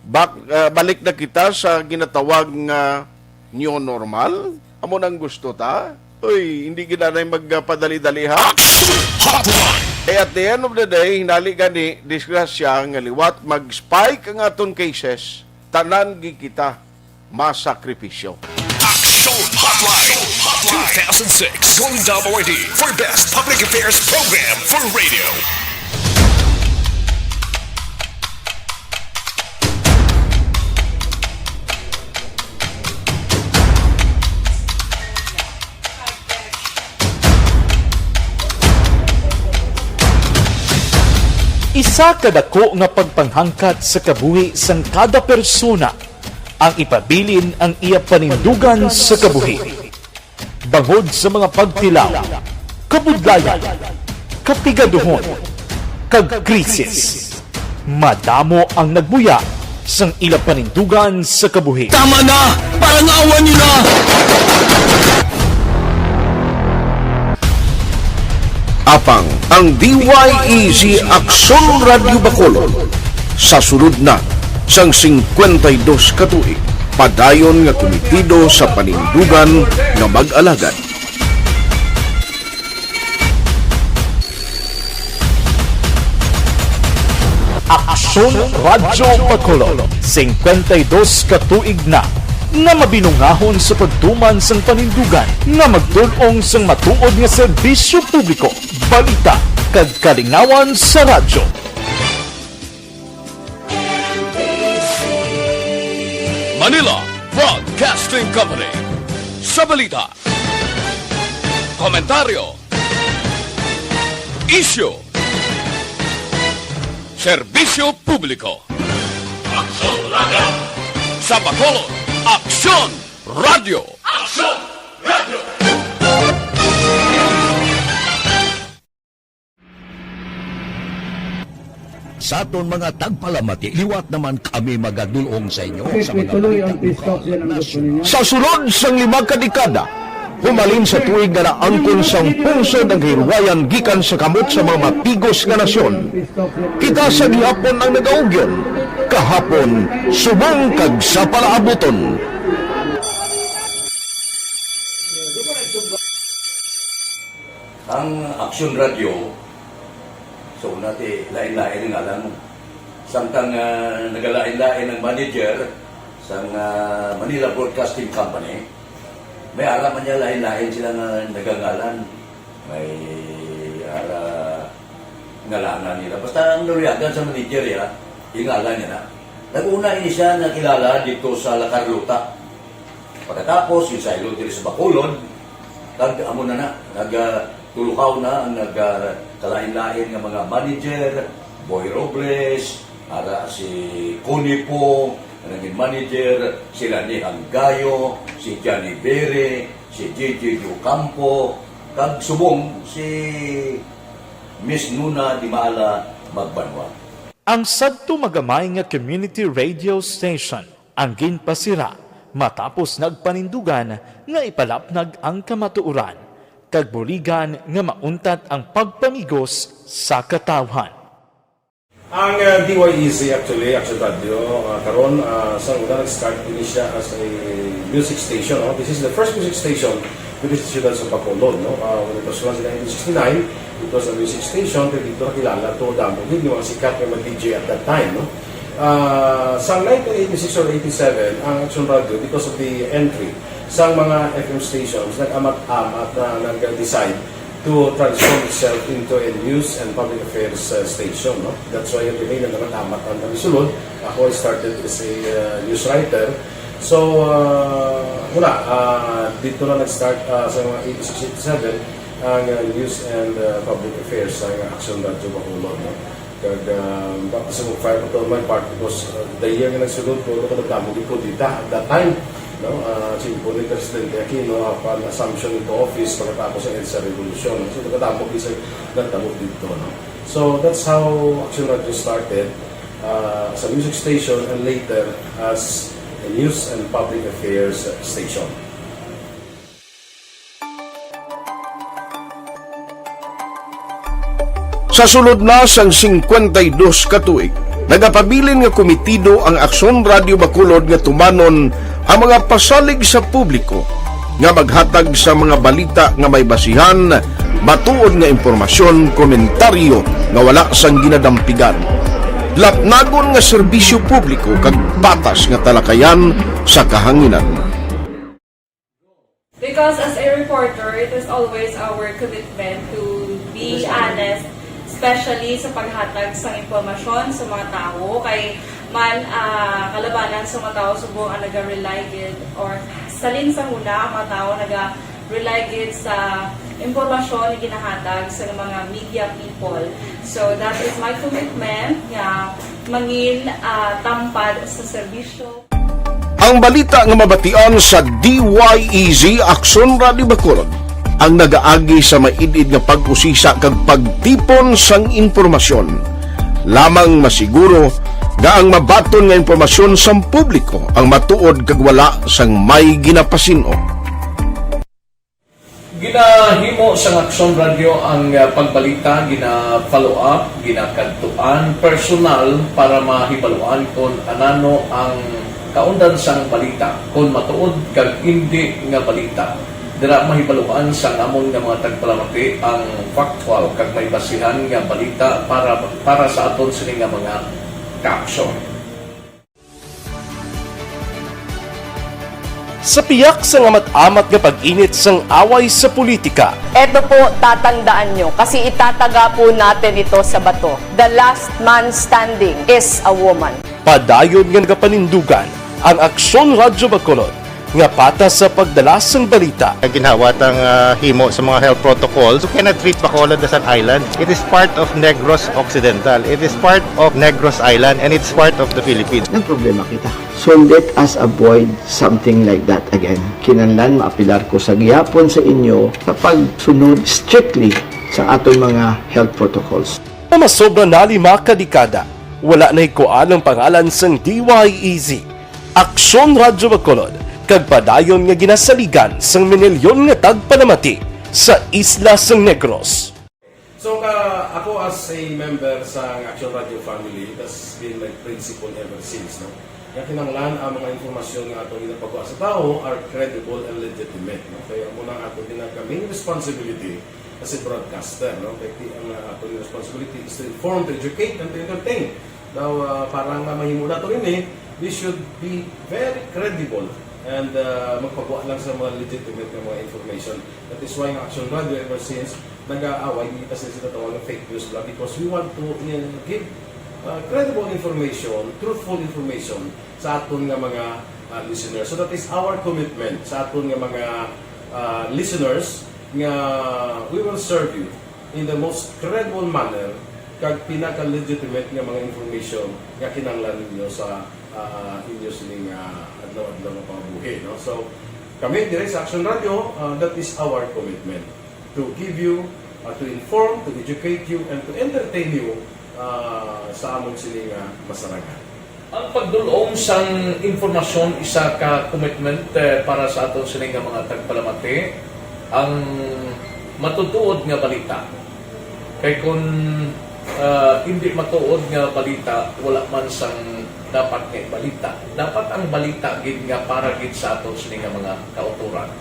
Bak-, ah, balik na kita sa ginatawag nga new normal? Amo nang gusto ta? Uy, hindi gid anay magpadali-dali, ha? Action Hotline. Eh, at the end of the day, hinali gani, disgrasya nga liwat, mag-spike ang aton cases, tanan gid kita masakripisyo. Action Hotline. Two thousand six Golden Dome Awardee for Best Public Affairs Program for Radio. Isa ka dako nga pagpanghangkat sa kabuhi sang kada persona ang ipabilin ang iya panindugan sa kabuhi. Bangod sa mga pagtilaw, kabudlayan, kapigaduhon, kag krisis, madamo ang nagbuya sang ila panindugan sa kabuhi. Tama na! Parang awa niyo na! Apang ang D Y E Z Aksyon Radyo Bacolod sa sulod na sang singkwenta y dos ka tuig, padayon nga kumitido sa panindugan nga mag-alagad. Aksyon Radyo Bacolod, singkwenta y dos ka tuig na nga mabinungahon sa pagtuman sang panindugan nga magtul-ong sang matuod nga serbisyo publiko, balita, kag kalingawan sa radyo. Manila Broadcasting Company. Sa balita, komentaryo, isyu, serbisyo publiko. Aksyon Radio! Sa Bacolod, Aksyon Radio! Aksyon Radio! Sa aton mga tagpalamati, liwat naman kami magadulong sa inyo sa mga balita lokal, nasyonal. Sa sulod sang lima ka dekada, humalin sa tuig nga naangkon sang pungsod ang kahilwayan gikan sa kamot sa mga mapigos nga nasyon. Kita sa gihapon ang nagaugyon, kahapon, subong kag sa palaabuton. Ang Aksyon Radio, so, una ti, lain-lain ang ngalan mo. Samtang, ah, nagalain-lain ang manager sang, ah, Manila Broadcasting Company, may ara man niya lain-lain sila nga nagangalan. May ara ngalanan nila. Basta ang naluyagan sa manager ya, ingalan niya na. Nag-una ini siya nakilala dito sa La Carlota. Pagkatapos, ginsaylo diri sa Bacolod, kag amo na na, nag, ah, tulukaw na ang nag, ah, kalain-lain nga mga manager, Boy Robles, ara si Connie Po, nga naging manager, si Lani Hanggayo, si Johnny Bere, si J J Ocampo, kag subong si Miss Nuna Dimala Magbanwa. Ang sadto magamay nga community radio station ang ginpasira matapos nagpanindugan nga ipalapnag ang kamatuoran kag buligan nga mauntat ang pagpamigos sa katawhan. Ang, uh, D Y E Z actually, Action Radio, uh, karon, uh, sa una nag-start ini siya as a music station, no? This is the first music station diri sa siyudad sa Bacolod, no? Uh, when it was launched in nineteen sixty-nine, it was a music station, pero dito nakilala to damo gid nga mga sikat nga mga D J at that time, no? Ah, sa nineteen eighty-six or eighty-seven, ang Action Radio, because of the entry sa mga F M stations, nag-amat-amat na nag-decide to transform itself into a news and public affairs, uh, station, no? That's why, yung pinili na naman, amat ang kami sulod. Ako, I started as a, uh, news writer. So, uh, wala, uh, dito na nag-start, uh, sa mga eighty-six, eighty-seven, ang, uh, news and, uh, public affairs sa Action Radio Bacolod, no? Kag, ah, baptism of fire pa to my part because, ah, the year nga nagsulod ko, ano ko nagdamo gid ko dita at that time, no? Ah, simple ni Presidente Aquino, upon assumption into office, pagkatapos sa EDSA Revolution, no? So, nagdamo gid sa nagdamo dito, no? So, that's how Action Radio started, ah, as a music station and later as a news and public affairs station. Sa sulod na sang singkwenta y dos ka tuig, nagapabilin nga komitido ang Aksyon Radio Bacolod nga tumanon ang mga pasalig sa publiko nga maghatag sa mga balita nga may basihan, matuod nga impormasyon, komentaryo nga wala sang ginadampigan, lapnagon nga serbisyo publiko kag patas nga talakayan sa kahanginan. Because as a reporter, it is always our commitment to be honest, especially sa paghatag sa impormasyon sa mga tawo. Kay man, ah, kalabanan sa mga tawo subong ang naga-rely gid, or salin sa huna ang mga tawo naga-rely gid sa impormasyon na ginahatag sa mga media people. So that is my commitment nga mangin, ah, tampad sa serbisyo. Ang balita nga mabatian sa D Y E Z Aksyon Radio Bacolod ang nagaagi sa maid-id nga pag-usisa kag pagtipon sang impormasyon, lamang masiguro nga ang mabaton nga impormasyon sang publiko ang matuod kag wala sang may ginapasin-o. Ginahimo sang Aksyon Radio ang, ah, pagbalita, gina-follow up, ginakadtuan personal para mahibaluan kon anano ang kaundan sang balita, kon matuod kag indi nga balita. Dira mahibaluan sang amon nga mga tagpalamati ang factual kag may basihan nga balita para, para sa aton sini nga mga kaaksyon. Sa piyak sang amat-amat nga pag-init sang away sa politika, Eto po, tatandaan nyo, kasi itataga po natin ito sa bato. The last man standing is a woman. Padayon nga nagapanindugan Ang Aksyon Radyo Bacolod nga patas sa pagdala sang balita. Ginhawa tang, ah, himo sa mga health protocols. You cannot treat Bacolod as an island. It is part of Negros Occidental. It is part of Negros Island, and it's part of the Philippines. Nagproblema kita. So let us avoid something like that again. Kinahanglan maapelar ko sa gihapon sa inyo sa pagsunod strictly sa aton mga health protocols. Nga masobra na lima ka dekada, wala na hikuan ang pangalan sang D Y E Z, Aksyon Radyo Bacolod, kag padayon nga ginasaligan sang minilyon nga tagpalamati sa isla sang Negros. So, ka, ako as a member sa Action Radio family, that's been my principle ever since, no? Nga kinahanglan ang mga impormasyon nga ato ginapagwa sa tawo are credible and legitimate, no? Kaya amo na ato ginaka main responsibility as a broadcaster, no? Kaya ti-, ang, uh, ato responsibility is to inform, to educate, and to entertain. Now, uh, para nga mahimo nato ini, we should be very credible and, uh, magpagwa lang sa mga legitimate nga mga information. That is why ang Action Radio ever since nag-aaway, hindi kasi sila tawag ng fake news bla, because we want to, uh, give, uh, credible information, truthful information sa aton nga mga, uh, listeners. So that is our commitment sa aton nga mga, uh, listeners, nga we will serve you in the most credible manner kag pinaka-legitimate nga mga information nga kinahanglan ninyo sa, uh, inyo sining, uh, adlaw-adlaw nga pangabuhi, no? So, kami dire sa Action Radio, uh, that is our commitment to give you, uh, to inform, to educate you, and to entertain you, uh, sa amon sini nga masarangan. Ang pagdul-ong sang impormasyon isa ka commitment, eh, para sa aton sini nga mga tagpalamati. Ang matutuod nga balita. Kay kun, ah, hindi matuod nga balita, wala man sang dapat nga ibalita. Dapat ang balita gid nga para gid sa aton sini nga mga kautoran.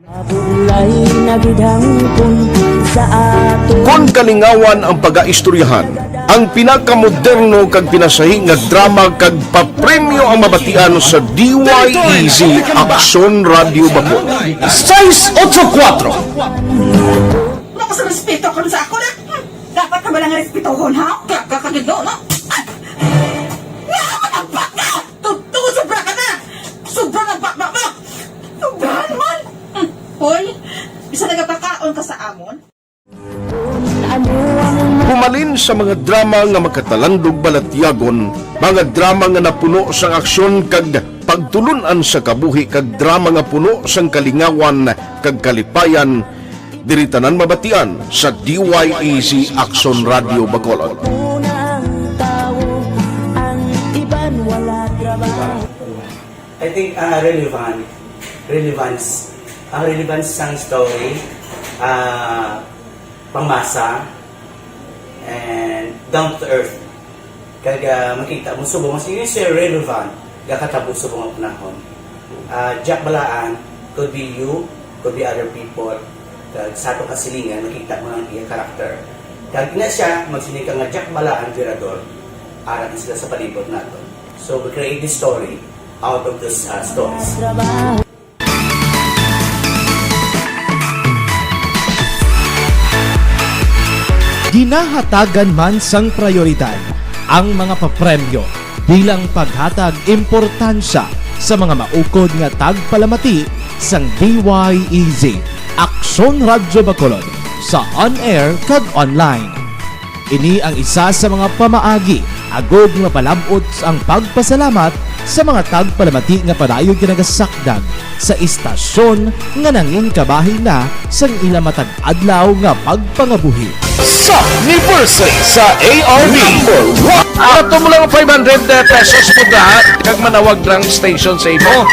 Mabulay na gid hangpon sa aton. Kon kalingawan ang pagaistoryahan, ang pinakamoderno kag pinasahi nga drama kag papremyo ang mabatian sa D Y E Z Aksyon Radio Bacolod. Seis ocho kuatro. Wala ka sa respeto karon sa ako na. Hmm, dapat ka ba lang respetohon, ha? Kaka ka gid, no? Ay! Nga, matagpak ka! Tuto, sobra ka na! Sobra na ba, ba, ba? Sobrahan man! Hmm. Hoy, bisa nagapakaon ka sa amon? Humalin sa mga drama nga makatalandog balatyagon, mga drama nga napuno sang aksyon kag pagtulun-an sa kabuhi, kag drama nga puno sang kalingawan kag kalipayan, diri tanan mabatian sa D Y E Z Aksyon Radio Bacolod. I think, ah, relevant, relevance, ang relevance sang story, ah, pangmasa, and down to earth. Kag, ah, makita mo subong, mas yun siya relevant, gakatabo subong ang panahon. Ah, Jack Balaan, could be you, could be other people. Kag sa ato kasilingan, makita mo ang iya character. Kag ina siya, magsiling ka nga Jack Balaan, Virador, ara na sila sa palibot nato. So, we create this story out of those, uh, stories. Ginahatagan man sang prayoridad ang mga papremyo bilang paghatag importansya sa mga maukod nga tagpalamati sang D Y E Z, Aksyon Radyo Bacolod, sa on-air kag online. Ini ang isa sa mga pamaagi agud nga mapalab-ot ang pagpasalamat sa mga tagpalamati nga padayon nga nagasakdag sa istasyon nga nangin kabahin na sang ila matag adlaw nga pagpangabuhi. Sa anniversary sa A R B. Number one. Ato mo lang five hundred pesos mo da, kag manawag lang station sa imo.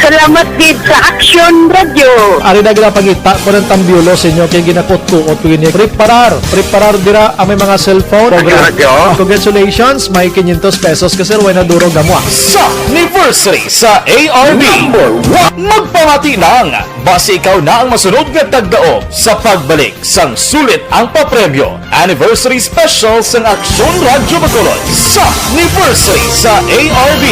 Salamat gid sa Action Radio. Ari na ginapangita ko ng tambiolo sa inyo kay ginakutkuot ko ini. Preparar, preparar dira ang may mga cellphone. Action Radio. Congratulations, may quinientos pesos ka, sir. Way na durog na mo, ah. Sa anniversary sa A R B. Number one. Magpamati lang. Basi ikaw na ang masunod nga tagdaog sa pagbalik sang Sulit ang Papremyo Anniversary Special sang Aksyon Radyo Bacolod sa Anniversary sa A R B.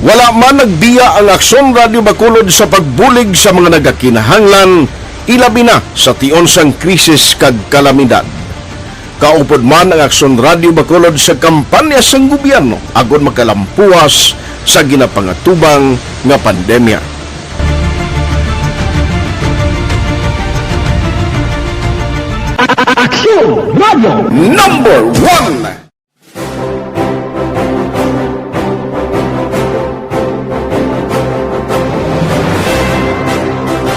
Wala man nagbiya ang Aksyon Radyo Bacolod sa pagbulig sa mga nagakinahanglan, ilabi na sa tion sang krisis kag kalamidad. Kaupod man ang Aksyon Radyo Bacolod sa kampanya sang gobyerno agod makalampuwas sa ginapangatubang nga pandemya. Aksyon Radyo Number One.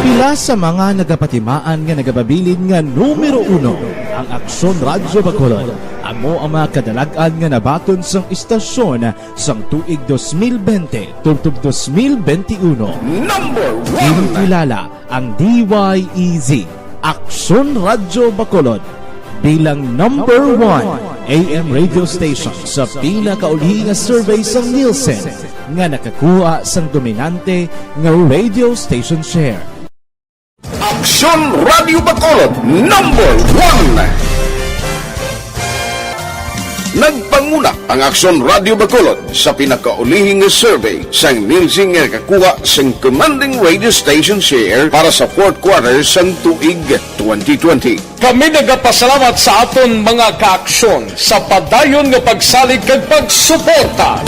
Pila sa mga nagapatimaan nga nagababilin nga numero uno ang Aksyon Radyo Bacolod. Amo ang mga kadalag-an nga nabaton sang istasyon sang tuig dos mil bente tubtob dos mil bente uno. Number one. Ginkilala ang D Y E Z, Aksyon Radyo Bacolod, bilang number one A M radio station sa pinakaulihi nga survey sang Nielsen nga nakakuha sang dominante nga radio station share. Aksyon Radyo Bacolod, number one. Nagpanguna ang Aksyon Radyo Bacolod sa pinakaulihi nga survey sang Nielsen nga nakakuha sing commanding radio station share para sa fourth quarter sang tuig twenty twenty. Kami nagapasalamat sa aton mga kaaksyon sa padayon nga pagsalig kag pagsuporta.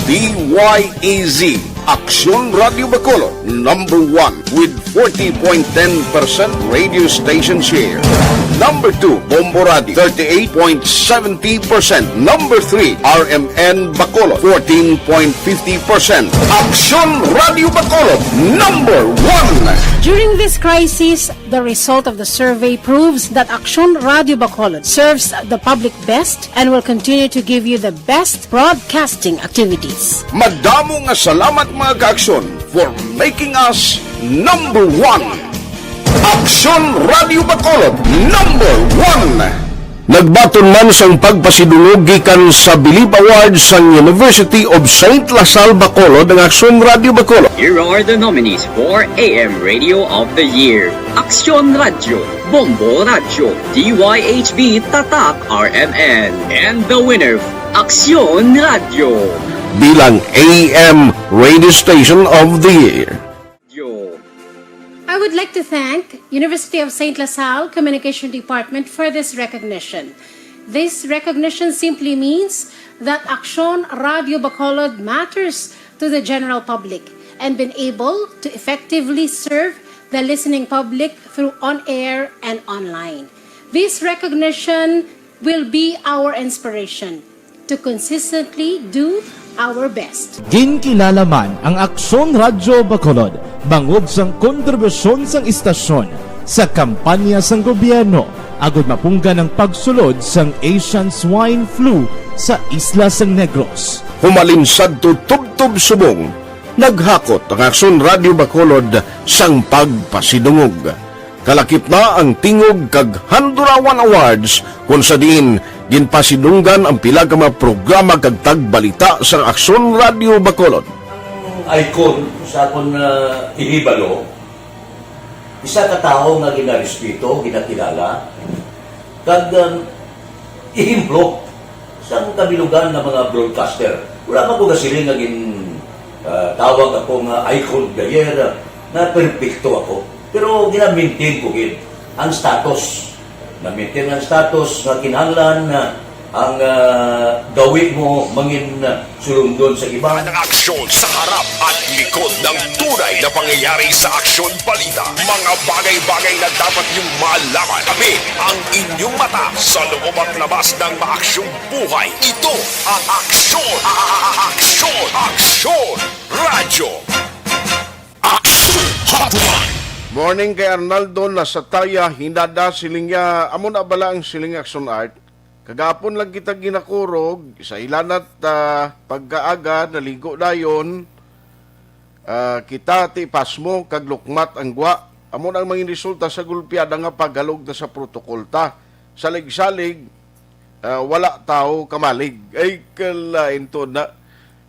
D Y E Z, Aksyon Radyo Bacolod, number one with forty point ten percent radio station share. Number two, Bombo Radio, thirty-eight point seventy percent. Number three, R M N Bacolod, fourteen point fifty percent. Aksyon Radyo Bacolod, number one. During this crisis, the result of the survey proves that Aksyon Radyo Bacolod serves the public best and will continue to give you the best broadcasting activities. Madamo nga salamat, mga kaaksyon, for making us number one. Aksyon Radyo Bacolod, number one. Nagbaton man sang pagpasidungog gikan sa Bilib Awards sang University of Saint La Salle Bacolod ang Aksyon Radyo Bacolod. Here are the nominees for A M Radio of the Year: Aksyon Radyo, Bombo Radyo, D Y H B Tatak R M N, and the winner, Aksyon Radyo. Bilang A M Radio Station of the Year. I would like to thank University of Saint La Salle Communication Department for this recognition. This recognition simply means that Aksyon Radyo Bacolod matters to the general public and been able to effectively serve the listening public through on-air and online. This recognition will be our inspiration to consistently do our best. Ginkilala man ang Aksyon Radyo Bacolod bangod sang kontribusyon sang istasyon sa kampanya sang gobyerno agud mapunggan ang pagsulod sang Asian Swine Flu sa isla sang Negros. Humalin sadto tubtob subong, naghakot ang Aksyon Radyo Bacolod sang pagpasidungog. Kalakip na ang Tingog kag Handurawan Awards, kon sa diin ginpasidunggan ang pila ka mga programa kag tagbalita sang Aksyon Radyo Bacolod. Ang icon sa akon, ah, ihibalo, isa ka tawo nga ginarespeto, ginakilala, kag, um, ehemplo sang kabilugan nga mga broadcaster. Wala pa ko gasiling nga gin, ah, tawag ako nga icon of the year, ah, nga perpekto ako. Pero gina-maintain ko gid ang status. Na-maintain ang status nga kinahanglan na ang, ah, gawi mo mangin, ah, sulundon sa iban. Ang aksyon sa harap at likod ng tunay na pangyayari sa Aksyon Balita. Mga bagay-bagay na dapat niyong malaman. Kami ang inyong mata sa loob at labas ng maaksyong buhay. Ito ang Aksyon, a-, a-, a-, Aksyon, Aksyon Radyo. Aksyon Hotline. Morning kay Arnaldo Nasataya Hinada, siling niya, amo na bala ang siling Aksyon Art. Kagapon lang kita ginakurog, sa ilanat, ah, pagkaaga, naligo dayon, ah, kita ti pasmo kag lukmat ang gwa. Amo na ang mangin resulta sa gulpiada nga paghalog ta sa protokol ta. Salig-salig, ah, wala tawo kamalig. Ay, kalain to na.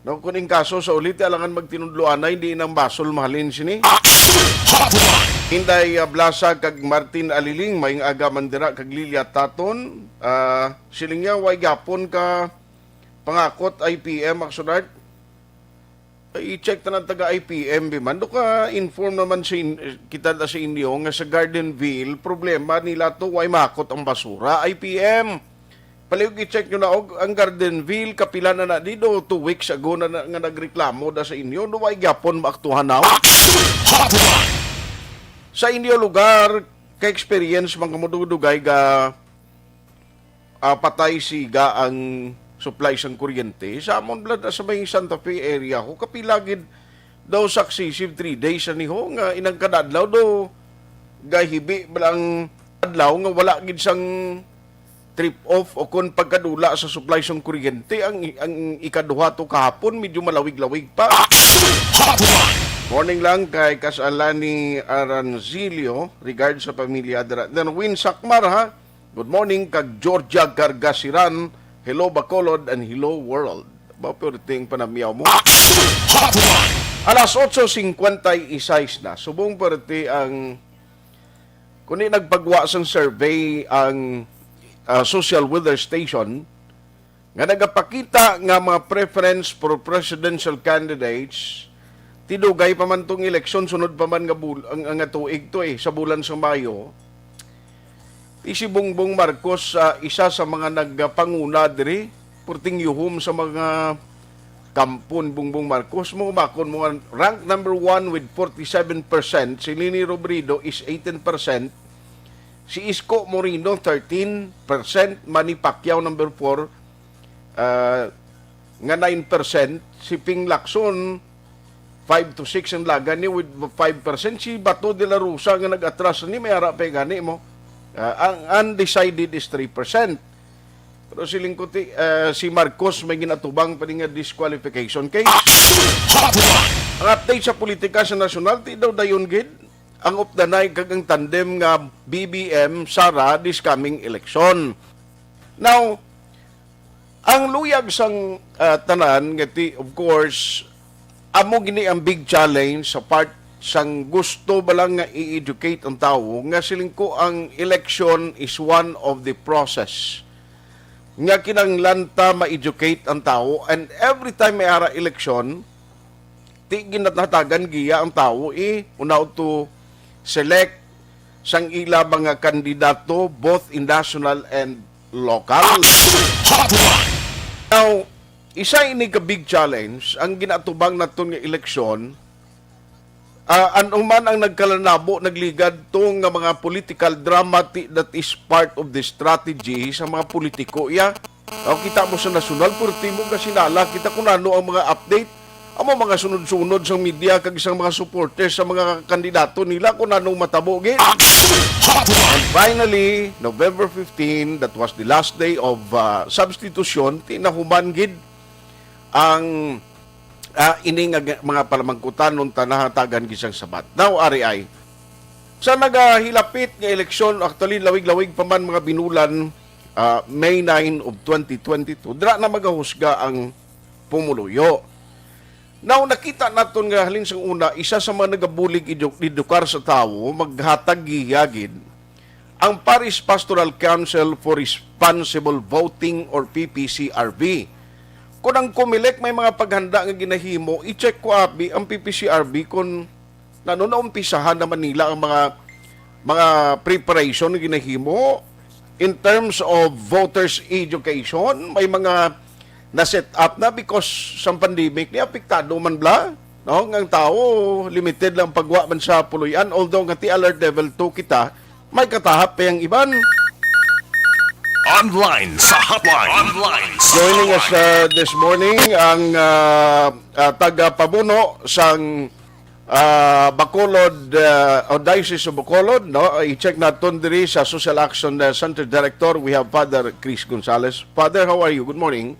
No, kung in kaso sa ulit, alangan magtinudloanay, di nang basol mahalin sini. Action Hotline! Inday, ah, Blasa kag Martin Aliling, maayong aga man dira kag Lilia Taton. Ah, siling niya, way gapon ka pangakot I P M, Action Art. I-check ta ng taga I P M, bi man. Do ka inform naman sa in-, kita na sa inyo nga sa Gardenville, problema nila to, way makot ang basura. I P M, palihog i-check nyo na og ang Gardenville, kapila na na dito, two weeks ago na, na nga nagreklamo da sa inyo, do way gyapon maaktuhan na? Hotline! Sa inyo lugar, ka-experience man kamo dugay ga ah, patay siga ang supply sang kuryente. Sa amon bala sa may Santa Fe area ko, kapila gid daw successive three days ani ho nga inang kada adlaw do gahibi bala ang adlaw nga wala gid sang trip off o kon pagkadula sa supply sang kuryente. Ang, ang ikaduha to kahapon, medyo malawig-lawig pa. Hotline! Morning lang kay Kas Alani Aranzilio, regard sa pamilya dira. Then Win Sakmar, ha. Good morning kag Georgia Gargasiran. Hello Bacolod and hello world. Ba, perting panamyaw mo. Action! Hotline! Alas otso cincuenta y seis na. Subong perti ang, kuni nagpagwa sang survey ang, ah, Social Weather Station nga nagapakita nga mga preference for presidential candidates, tidugay pa man tong eleksyon, sunod pa man nga bul-, ang, ang nga tuig to eh, sa bulan sa Mayo. Ti si Bongbong Marcos, ah, isa sa mga nagpanguna diri, purting yuhom sa mga kampo ni Bongbong Marcos. Mo bakon mo nga rank number one with forty-seven percent, si Leni Robredo is eighteen percent, si Isko Moreno thirteen percent, Manny Pacquiao number four, ah, nga nine percent, si Ping Lacson, five to six ang lagan ni with five percent, si Bato de la Rosa nga nag-atras ni may ara pa gani mo. Ah, ang undecided is three percent. Pero si Lingkuti, ah, si Marcos may ginatubang pa ni nga disqualification case. Hotline! Ang update sa politika sa nasyonal, ti daw dayon gid ang updanay kag ang tandem nga B B M Sara this coming election. Now, ang luyag sang, ah, tanan nga ti, of course, amo gini ang big challenge sa part sang gusto ba lang nga i-educate ang tawo nga siling ko ang election is one of the process nga kinahanglan ta ma-educate ang tawo, and every time may ara election, ti ginatahatagan giya ang tawo, eh, on how to select sang ila mga kandidato, both in national and local. Hotline! Now, isa ini ka big challenge ang ginatubang naton nga eleksyon. Ah, ano man ang nagkalanabo, nagligad to nga mga political drama, ti-, that is part of the strategy sa mga politiko, ya. O, kita mo sa nasyonal, purti mo kasinala kita kung ano ang mga update. Amo mga sunod-sunod sang media kag sang mga supporters sa mga kandidato nila kung anong matabo gid. Action! Hotline! And finally, November fifteen, that was the last day of, ah, substitution, tinahuman gid ang, ah, ini nga g-, mga palamangkutan nung tanahatagan gisang sabat. Now, ari ay, sa nagahilapit nga eleksyon, actually, lawig-lawig pa man mga binulan, ah, May nine of twenty twenty-two, dira na magahusga ang pumuluyo. Now, nakita naton nga halin sa una, isa sa mga nagabulig idu-, idukar sa tawo, maghatag giya gid ang Parish Pastoral Council for Responsible Voting or P P C R V. Kung ang Comelec may mga paghanda nga ginahimo, i-check ko abi ang P P C R V kung nano naumpisahan naman nila ang mga, mga preparation nga ginahimo in terms of voters education. May mga na-set up na because sa pandemic ni apektado man bala, no? Nga ang tao limited lang pagwa man sa puloy-an, although nga ti alert level two kita, may katahap pa ang iban. Online sa hotline. Online sa Joining us, hotline. Uh, this morning ang, uh, uh, tagapamuno sang, uh, Bacolod, uh, o Diocese of Bacolod, no? I-check naton diri sa Social Action, uh, Center Director. We have Father Chris Gonzalez. Father, how are you? Good morning.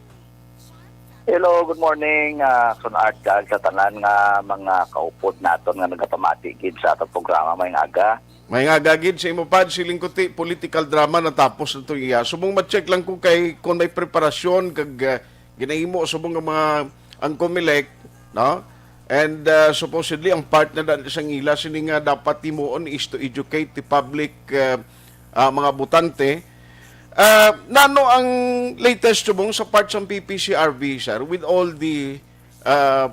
Hello, good morning, ah, Son Art, kag sa tanan nga mga kaupod naton nga nagapamati gid sa atong programa. Maayong aga. Maayong aga gid sa imo, Pad. Siling ko ti political drama natapos na to iya. Subong ma-check lang ko kay kung may preparasyon kag, ah, ginahimo subong nga mga ang Comelec, no? And, ah, supposedly ang part na da-, sang ila sini nga dapat himuon is to educate the public, ah, ah, mga botante. Ah, nano ang latest subong sa part sang P P C R V, sir, with all the, ah,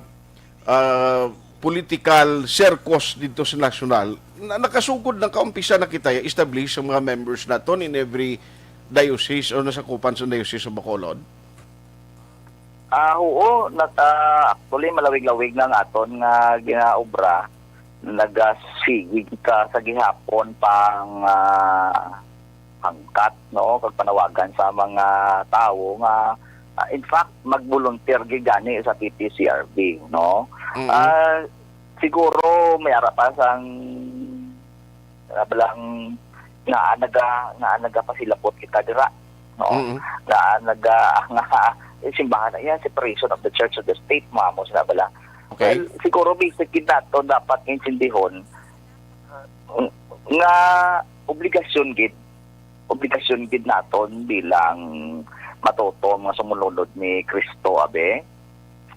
ah, political circus dito sa nasyonal, na, nakasugod na, kaumpisa na kita establish ang mga members naton in every diocese o nasakupan sa Diocese of Bacolod? Ah, oo, nata, actually, malawig-lawig na ang aton nga ginaobra. Nagasigig ka sa gihapon pang, ah, hangkat, no, kag panawagan sa mga tawo nga, ah, in fact, mag-volunteer gid gani sa P P C R B, no? Mm. Ah, siguro may ara pa sang, ah, balang nga naga nga nagapasilapot kita dira, no? Mm. Nga naga nga eh, simbahan na yan, separation of the church of the state, mga mo sila bala. Okay. Well, siguro basic gid nato dapat intindihon nga obligasyon gid, obligasyon gid naton bilang matutom nga sumulunod ni Kristo, abi.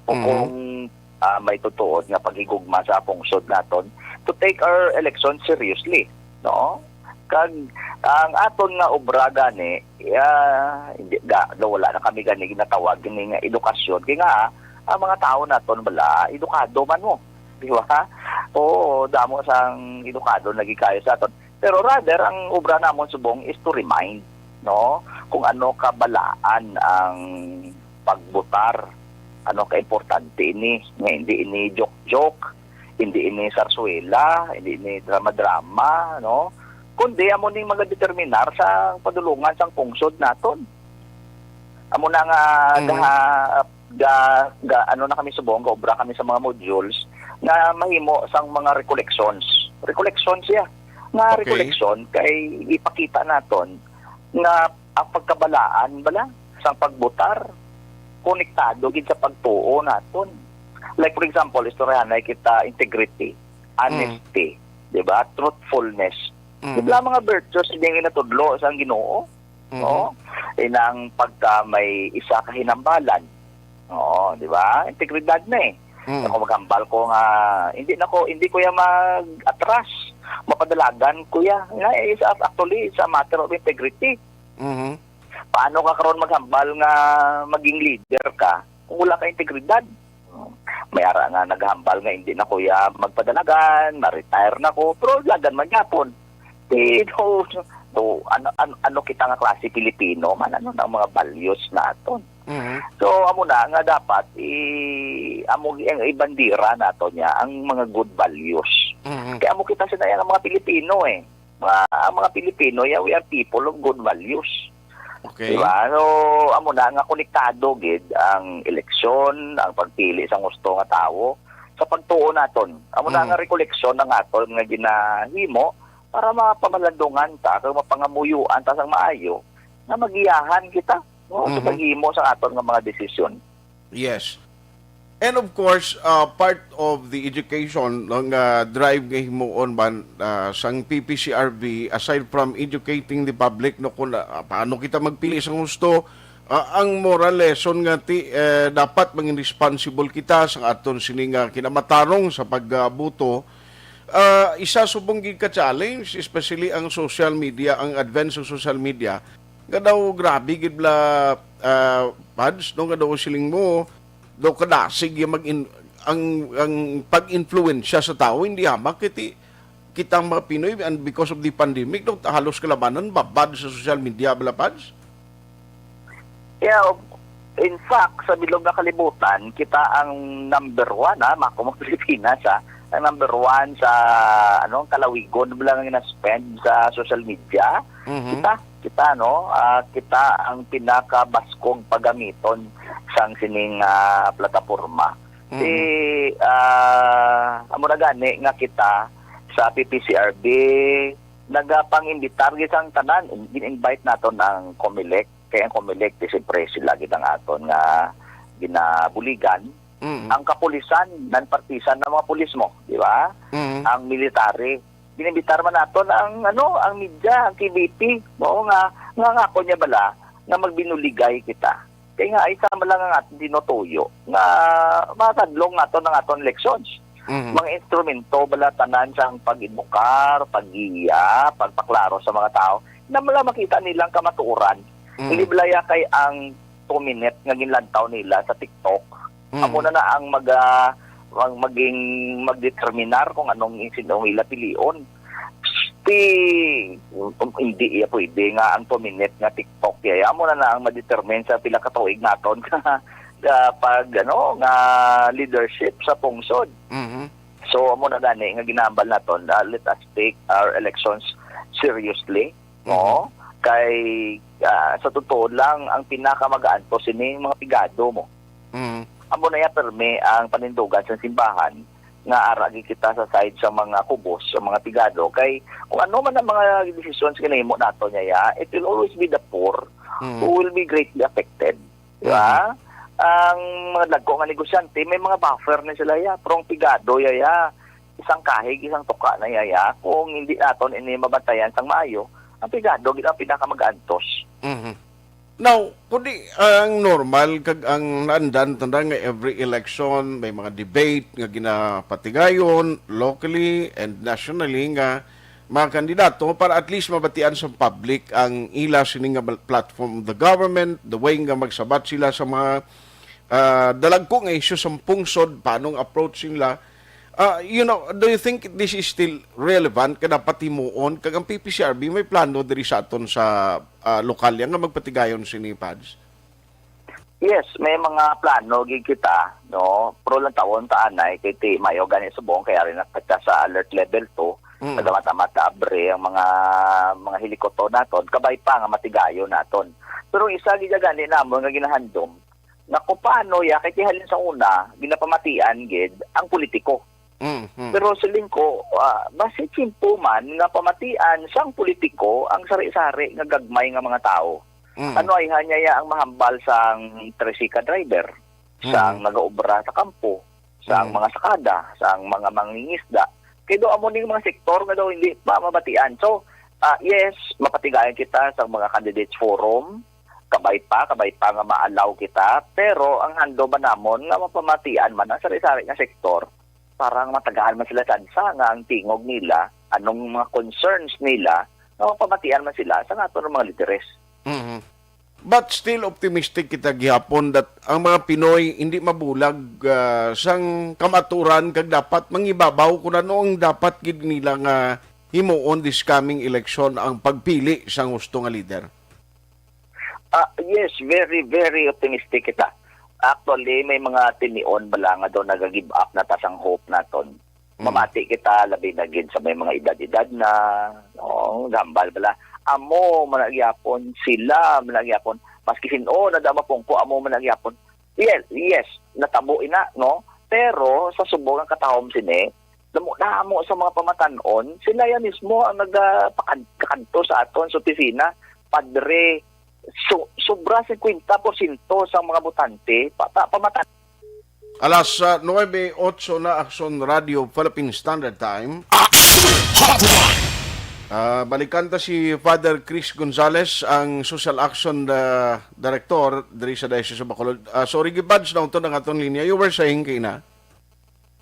O Mhm. kung, ah, may tutuod nga paghigugma sa pungsod naton, to take our election seriously, no? Kag ang aton nga obra gani, ah, hindi, ga, wala na kami gani ginatawag ni nga edukasyon. Kay nga, ang mga tawo naton bala, edukado man mo. Di ba? Oo, damo sang edukado lagi kayo sa aton. Pero rather, ang obra namon subong is to remind, no? Kung ano kabalaan ang pagbutar, ano ka importante ini, nga hindi ini joke-joke, hindi ini sarsuela, hindi ini drama-drama, no? Kundi amo ning magadeterminar sa padulungan sang pungsod naton. Amo na nga Mhm. ga, ga, ga, ano na kami subong, gaobra kami sa mga modules nga mahimo sang mga recollections. Recollections siya. Nga Okay. recollection kay ipakita naton nga ang pagkabalaan bala sang pagbutar konektado gid sa pagtuo naton. Like for example, istoryahanay kita integrity, honesty, di ba? Truthfulness. Mm. Di ba mga virtues nga ginatudlo sang Ginoo? Mhm. No? Inang pagka may isa ka hinambalan. Oo, di ba? Integridad na eh. Mm. Ako maghambal ko nga hindi na ko hindi ko ya mag-atras. Mapadalagan ko ya. Nga is actually it's a matter of integrity. Mhm. Paano ka karon maghambal nga maging leader ka kung wala ka integridad? May ara nga naghambal nga hindi na ko ya magpadalagan, ma-retire na ko, pero dalagan man gyapon. Di, no, no, ano, ano, ano kita nga klase Pilipino man, ano na ang mga values naton? Mhm. So, amo na nga dapat i amo ang ibandira nato niya ang mga good values. Mhm. Kaya amo kita sinaya nga mga Pilipino eh. Mga, ang mga Pilipino, yeah, we are people of good values. Okay. Diba? So, amo na nga konektado gid ang eleksyon, ang pagpili sa gusto nga tawo sa pagtuo naton. Amo na Mhm. nga rekoleksyon ang aton nga ginahimo para mapamalandungan ta kag mapangamuyuan ta sang maayo nga magiyahan kita, no, sa Mhm. paghimo sa aton nga mga desisyon. Yes. And of course, uh, part of the education, no, nga drive nga himuon man, uh, sang P P C R B, aside from educating the public, no, kung, uh, paano kita magpili sa gusto, uh, ang moral lesson nga ti, eh, dapat maging responsible kita sa aton sini nga kinamatarong sa pagbuto. Uh, isa subong gid ka challenge, especially ang social media, ang advance ng social media, nga daw grabe gid bala, ah, Pads, no, nga daw siling mo, daw kadasig yung mag-in-, ang, ang pag-influensya sa tao, hindi hamak kiti kitang mga Pinoy, and because of the pandemic, daw halos kalabanan babad sa social media, bala, Pads? Yeah, of- in fact, sa bilog nga kalibutan, kita ang number one, ha, mako mo Pilipinas, ha, ang number one sa, ano, kalawigon bala nga gina-spend sa social media. Mhm. Kita, kita, no? Ah, kita ang pinakabaskog paggamiton sang sining, ah, plataporma. Mhm. Si, ah, amo na gani nga kita sa P P C R B, nagapang-imbitar gid sang tanan. Gin-invite naton ang Comelec. Kay ang Comelec, di siyempre sila gid ang aton nga ginabuligan. Mhm. Ang kapulisan, non-partisan na mga pulis mo, di ba? Mhm. Ang military. Ginimbitar man naton ang, ano, ang media, ang K B P, no, nga, nga, nga ako niya bala nga magbinuligay kita. Kay nga, isa man lang ang aton tinutuyo nga makadlong naton ang aton elections. Mhm. Mga instrumento bala tanan sa pag-edukar, paggiya, pagpaklaro sa mga tao na bala makita nilang kamatuoran. Mhm. Hindi bala ya kay ang two minute nga ginlantaw nila sa TikTok. Mhm. Amo na na ang maga mag-, maging, magdeterminar kung anong insin-, ang ila pilion. Ti, um, hindi iya pwede nga ang two minute nga TikTok iya, amo na na ang ma-determine sa pila ka tuig naton ka, ka pag, ano, nga leadership sa pungsod. Mhm. So, amo na gani nga ginahambal naton, ah, let us take our elections seriously, no? Mhm. Kay, ah, sa totoo lang, ang pinakamagaan to sini mga pigado mo. Mhm. Amo na ya permi ang panindugan sa simbahan nga ara gid kita sa side sa mga kubos, sa mga pigado. Kay kung ano man ang mga decisions nga nahimo nato niya, ya, it will always be the poor Mhm. who will be greatly affected. Di ba? Mhm. Ang mga dagko nga negosyante, may mga buffer na sila, ya. Pero ang pigado, ya, ya, isang kahig, isang tuka na, ya, ya. Kung hindi naton ini mabantayan sang maayo, ang pigado gid ang pinakamagantos. Mhm. Now, kundi ang normal kag ang naandan, tanda nga every election may mga debate nga ginapatigayon locally and nationally nga mga kandidato para at least mabatian sa public ang ila sini nga bal-, platform of the government, the way nga magsabat sila sa mga, ah, dalagko nga isyu sa pungsod, paano ang approach nila. Ah, you know, do you think this is still relevant nga dapat himuon? Kag ang P P C R B may plano diri sa aton sa, ah, lokalya nga magpatigayon sini, Pads? Yes, may mga plano gid kita, no? Pero lang tawon ta anay kay ti mayo gani subong kay ari na kita sa alert level two. Mm. Nagdamata-mata abre ang mga, mga helikopter naton, kabay pa nga matigayon naton. Pero isa gid gani namon nga ginahandom, nga kung paano ya, kay ti halin sa una, ginapamatian gid ang politiko. Mm, mm. Pero siling ko, ah, basi tiyempo man nga pamatian sang politiko ang sari-sari nga gagmay nga mga tawo. Mm. Ano ay hanya ya ang mahambal sang tricycle driver, sang Mm. nagaobra sa kampo, sang Mm. mga sakada, sang mga mangingisda? Kay daw amo ning mga sektor nga daw hindi pa mabatian. So, ah, yes, mapatigayon kita sa mga candidates forum, kabay pa, kabay pa nga ma-allow kita, pero ang handom man namon nga mapamatian man ang sari-sari nga sektor para nga matagaan man sila tsansa nga ang tingog nila, anong mga concerns nila, nga mapamatian man sila sa naton mga lideres. Mhm. But still optimistic kita gihapon that ang mga Pinoy hindi mabulag, ah, sang kamaturan kag dapat mangibabaw kung ano ang dapat gid nila nga himuon this coming election, ang pagpili sang husto nga leader. Ah, yes, very, very optimistic kita. Actually, may mga tinion bala nga daw naga-give up na ta sang hope naton. Mm. Mamati kita, labi na gid sa may mga edad-edad na, no? Gambal bala. Amo man na gyapon, sila man na gyapon. Maski sin-o na daw mapungko, amo man na gyapon. Yes, yes, natabo ina, no? Pero sa subong ang katahom sini, damo-damo sa mga pamatan-on, sila ya mismo ang nagapakadto sa aton sa opisina, Padre, so, sobra singkwenta porsyento sa mga botante, pa, pa, pamatan- Alas, ah, nuebe otso na, Aksyon Radio Philippine Standard Time. Action Hotline! Ah, balikan ta si Father Chris Gonzales, ang Social Action, ah, Director diri sa Diocese of Bacolod. Ah, sorry, gibadge na unto ang aton linya. You were saying, kay na?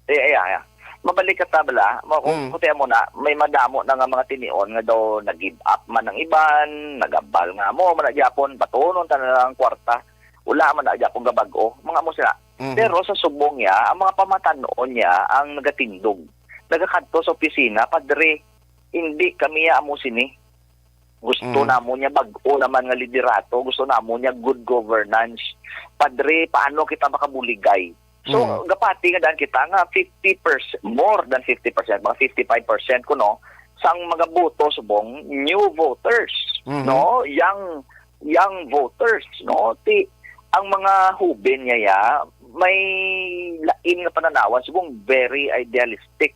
Eh, eh, eh. Mabalik ka ta bala, ma-, kung Mm. kutian mo na, may madamo na nga mga tinion nga daw nag-give up man ang iban, nagambal nga mo, man na gyapon, batunon ta na lang ang kwarta. Wala man na gyapon gabag-o. Mga mo sila. Mhm. Pero sa subong niya, ang mga pamatan-on niya ang nagatindog. Nagakadto sa opisina, "Padre, hindi kami amo sini. Gusto Mhm. namo niya bag-o naman nga liderato, gusto namo niya good governance. Padre, paano kita makabuligay?" So, Mhm. gapati nga daan kita nga fifty percent, more than fifty percent, mga fifty-five percent kuno, sang mga boto subong, new voters, Mhm. no? Young, young voters, no? Ti, ang mga huben niya, ya, may lain nga pananawan, subong very idealistic,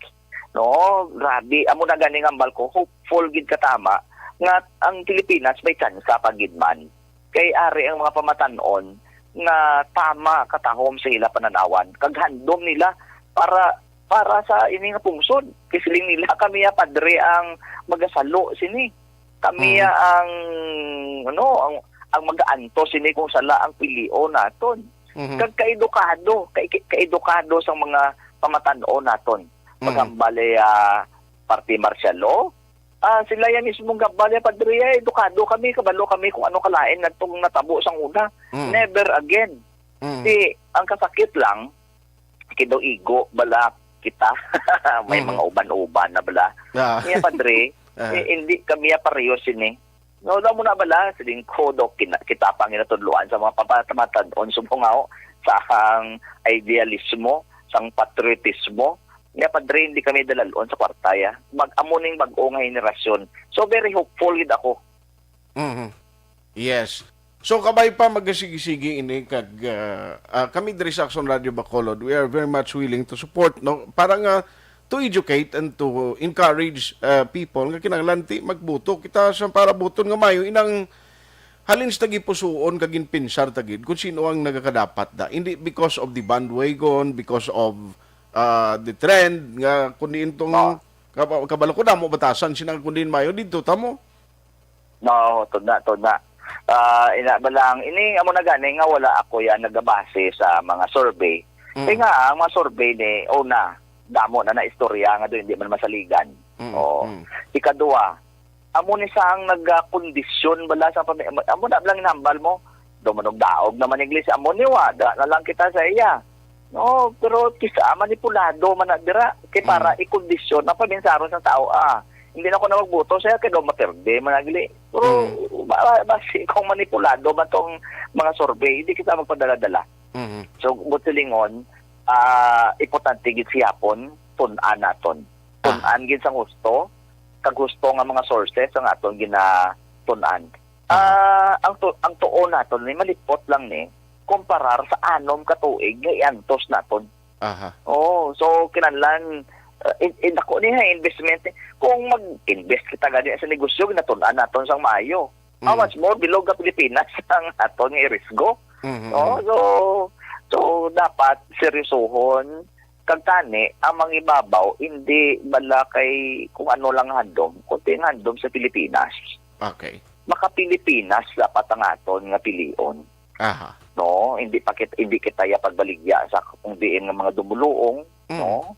no? Grabe, amo na gani nga hambal ko, hopeful gid ka tama nga ang Pilipinas may tsansa pa gid man. Kay ari ang mga pamatan-on nga tama katahom sa ila pananawan, kag handom nila para, para sa ini nga pungsod. Kay siling nila, "Kami ya, Padre, ang magasalo sini. Kami ya Mm. ang, ano, ang, ang mag-aanto sini kung sala ang pilion naton." Mhm. Kag kaedukado, kay, kaedukado sang mga pamatan-on naton. Mhm. Maghambal, eh, ah, parte martial law, ah, sila ya mismo nga, "Bale, Padre, eh, edukado kami, kabalo kami kung ano kalain natong natabo sang una." Mm. Never again. Mm. Ti, ang kasakit lang, kido igo bala kita. May Mhm. mga uban-uban na bala. Ah. Niya, padre, Ah. eh, hindi kami pareho sini. No, daw mo na bala, siling ko, do, kina-, kita pa ang ginatudloan sa mga papatamatan-on, subong ako, sa ang idealismo, sang patriotismo. Niya, padre, hindi kami dalalon sa kwarta, ya. Mag-, amo ning bag-o nga henerasyon. So, very hopeful gid ako. Mhm. Yes. So, kabay pa magasigi-sigi ini kag, ah, ah, kami diri sa Action Radio Bacolod, we are very much willing to support, no? Para nga to educate and to encourage, ah, people nga kinahanglan ti magbuto. Kita sa para buton nga mayo inang halin sa tagipusuon kag ginpinsar ta gid kung sino ang nagakadapat da. Hindi because of the bandwagon, because of, ah, the trend nga kundi intong Ah. kaba-, kabalo ko damo batasan sina kundi mayo dito tamo. No, tuna, tuna. Ah, ina ba lang, ini amo na gani nga wala ako yan nagabase sa mga survey. Mm. Kaya nga, ang mga survey ni, una, damo na na istorya nga doon, hindi man masaligan. Mm, Oo. mm. Ikaduha, amo ni sa ang nagakondisyon bala sa pami-, amo na lang inambal mo, dumanog-daog naman iglesia, amo ni wa, da na lang kita sa iya. No, pero kisa manipulado man na dira, kay para Mm. ikondisyon ang paminsaron sa tao, ah. Hindi na ko na magboto siya, kay daw maperde man nagli. Pero Mm. ba-, ba-, basi kung manipulado man tong mga survey, hindi kita magpadala-dala. Mhm. So, buot silingon, ah, importante gid siyapon, tun-an naton. Tun-an gid sang husto, kag husto nga mga sources ang aton ginatun-an. Aha. Ah, ang tu-, ang tuo naton ni malipot lang ni kumparar sa anom ka tuig nga iantos naton. Aha. Oh, so kinahanglan, uh, in, in, ako ni ha investment. Kung mag-invest kita gani sa negosyo, ginatun-an naton sang maayo. How Mm. much more bilog ka Pilipinas ang aton nga irisgo? Mhm, Oh, mhm. so so dapat seryosohon kag tani ang mangibabaw, hindi bala kay kung ano lang handom, kundi ang handom sa Pilipinas. Okay. Maka-Pilipinas dapat ang aton nga pilion. Aha. No, hindi pa kit-, hindi kita ya pagbaligya sa kung diin nga mga dumuluong, Mm. no?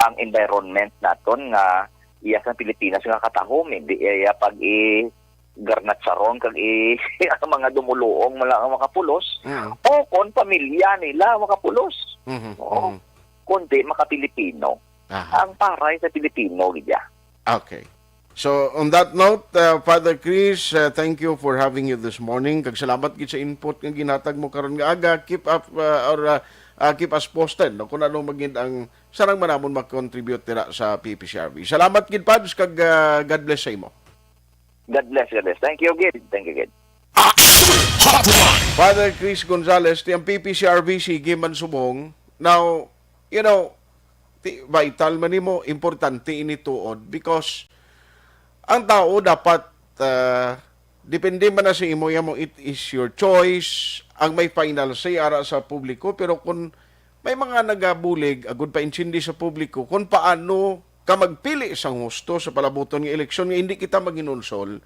Ang environment naton nga iya sa Pilipinas nga katahom, hindi iya pag i garnatsaron kag i ang mga dumuluong mala ang makapulos, Mm. o kon pamilya nila makapulos. Mhm, Oo. mhm. Kundi maka-Pilipino. Aha. Ang paray sa Pilipino, gid ya. Okay. So, on that note, uh, Father Chris, uh, thank you for having you this morning. Kag salamat gid sa input nga ginhatag mo karon nga aga. Keep up, uh, or, uh, uh, keep us posted, no, kung ano magid ang sarang man namon mag-contribute dira sa P P C R V. Salamat gid, Pads, kag, uh, God bless sa imo. God bless, God bless. Thank you gid. Thank you gid. Action Hotline. Father Chris Gonzalez, ti ang P P C R V, sige man subong. Now, you know, ti, vital man nimo, importante ini tuod because ang tao dapat, ah, depende man na sa imo, ya mo, it is your choice, ang may final say ara sa publiko, pero kung may mga nagabulig, agud pa intindi sa publiko, kung paano ka magpili sang husto sa palabuton nga eleksyon nga hindi kita maghinulsol,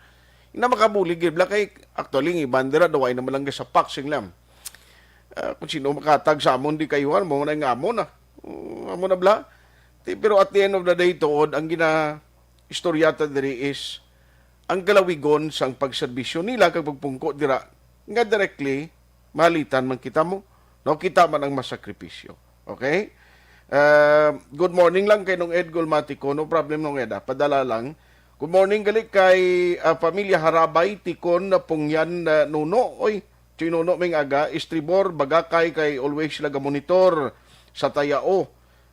ina makabulig gid bala kay actually, ang iban dira daw ay naman lang sa paksing lang. Ah, kung sino makatag sa amon, di kayo, amo na nga amo na. Mm, amo na bala. Ti, pero at the end of the day, tuod, ang gina-, istorya ta diri is ang galawigon sang pagserbisyo nila kag pagpungko dira nga directly mahalitan man kita mo, no? Kita man ang masakripisyo. Okay? Ah, good morning lang kay Nong Ed Gulmatico. No problem, Nong Ed, ah. Padala lang. Good morning gali kay, ah, pamilya Harabay, Tikon, na Pungyan, na Nuno. Oy, Chuy Nuno, may aga, Estribor, Bagakay, kay always sila gamonitor sa Tayao.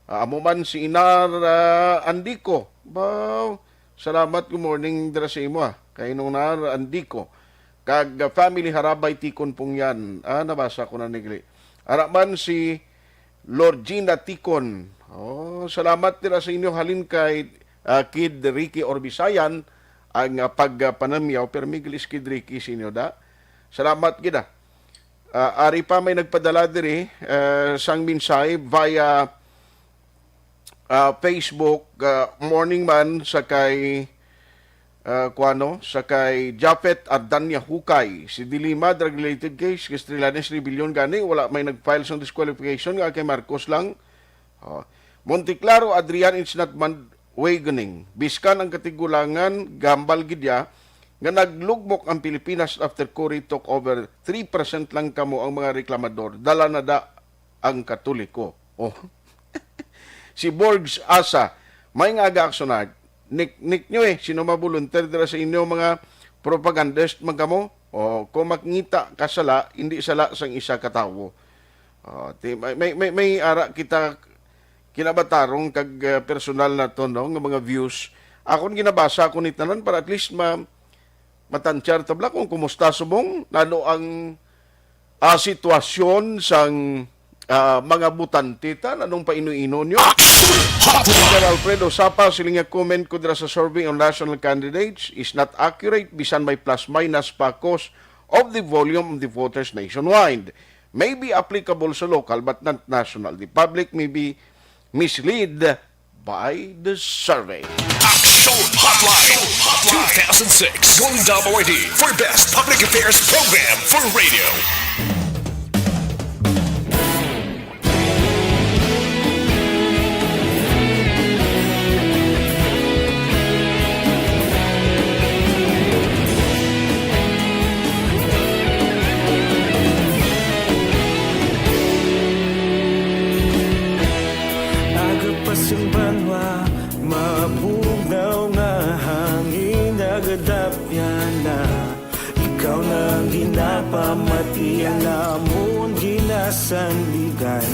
Ah, amo man si Inar, ah, Andico. Baw, salamat, good morning dira sa imo, ah. Kay Nunar Andico. Kag, ah, family Harabay Tikon Pungyan. Ah, nabasa ko na nigli. Ara man si Lorgina Tikon. Oh, salamat dira sa inyo halin kay, ah, Kid Ricky Orbisayan ang, ah, pagpanamyaw, pero miglis Kid Ricky sa inyo da. Salamat gid, ah. Ah, ari pa may nagpadala diri, eh, sang mensahe via, ah, Facebook, ah, morning man sa kay, ah, kuano, sa kay Japhet Ardania Hukay. Si Dilima, drug-related case, Castrilanes Rebellion gani, wala may nag-file sang disqualification nga kay Marcos lang. Oh. Monteclaro, Adrian, it's not bandwagoning. Biskan ang katigulangan, gambal gid ya, nga naglugmok ang Pilipinas after Cory took over, three percent lang kamo ang mga reklamador. Dala na da ang Katoliko. Oh. Si Borgs Asa, may nga aga aksyonan. Nik-, nik nyo eh, sino mabolunteer dira sa inyo, mga propagandist man kamo? O kung makita ka sala, hindi sala sang isa ka tawo. O, ti-, may, may, may, may ara kita kinabatarong kag, ah, personal nato, no, nga mga views. Akon ginabasa ko ni tanan para at least ma-, matansyar tabla kung kumusta subong nano ang, ah, sitwasyon sang, ah, mga botante ta, nanong paino-ino nyo. Action Hotline! Sir Alfredo Sapa, siling nga comment ko dira sa survey on national candidates is not accurate, bisan may plus minus pa cause of the volume of the voters nationwide. May be applicable sa local but not national. The public may be mislead by the survey. Action Hotline two thousand six, Golden Dome Awardee for Best Public Affairs Program for Radio. Agapas ang banwa, mabugnaw nga hangin, nagadapyan na. Ikaw na ang ginapamati, ang amon ginasandigan.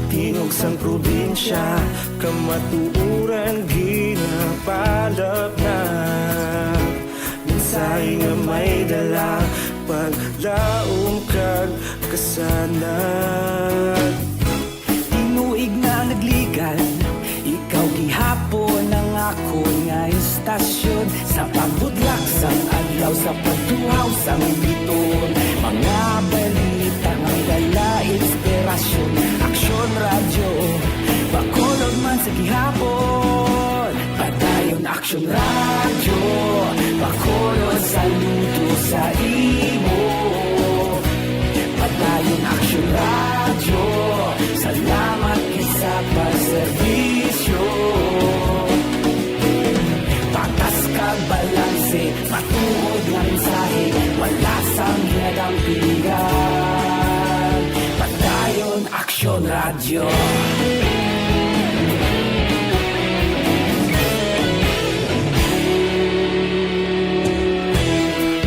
Tingog sang probinsya, kamatuoran ginapalapnag. Mensahe nga may dala, paglaom kag kasanag. Tinuig na nagligan, ikaw gihapon ang akon nga istasyon. Sa pagbudlak sang adlaw, sa pagtuhaw sang biton, mga balita nga may dala inspirasyon. Aksyon Radyo, Bacolod man sa gihapon. Padayon Aksyon Radyo, Bacolod, saludo sa imo. Padayon Aksyon Radyo, salamat gid sa pagserbisyo. Patas kag balanse, matuod nga mensahe, wala sang ginadampigan. Padayon Aksyon Radyo.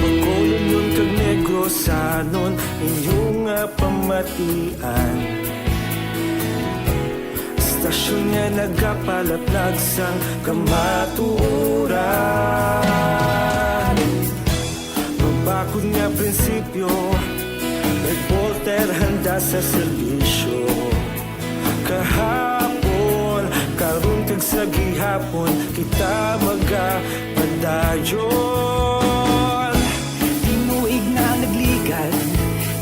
Bacolod kag Negrosanon, inyo nga pamatian. Istasyon nga nagapalaplag sang kamatuoran. Mabakod nga prinsipyo, reporter handa sa serbisyo. Kahapon, karon kag sa gihapon, kita magapadayon. Tinuig na nagligan,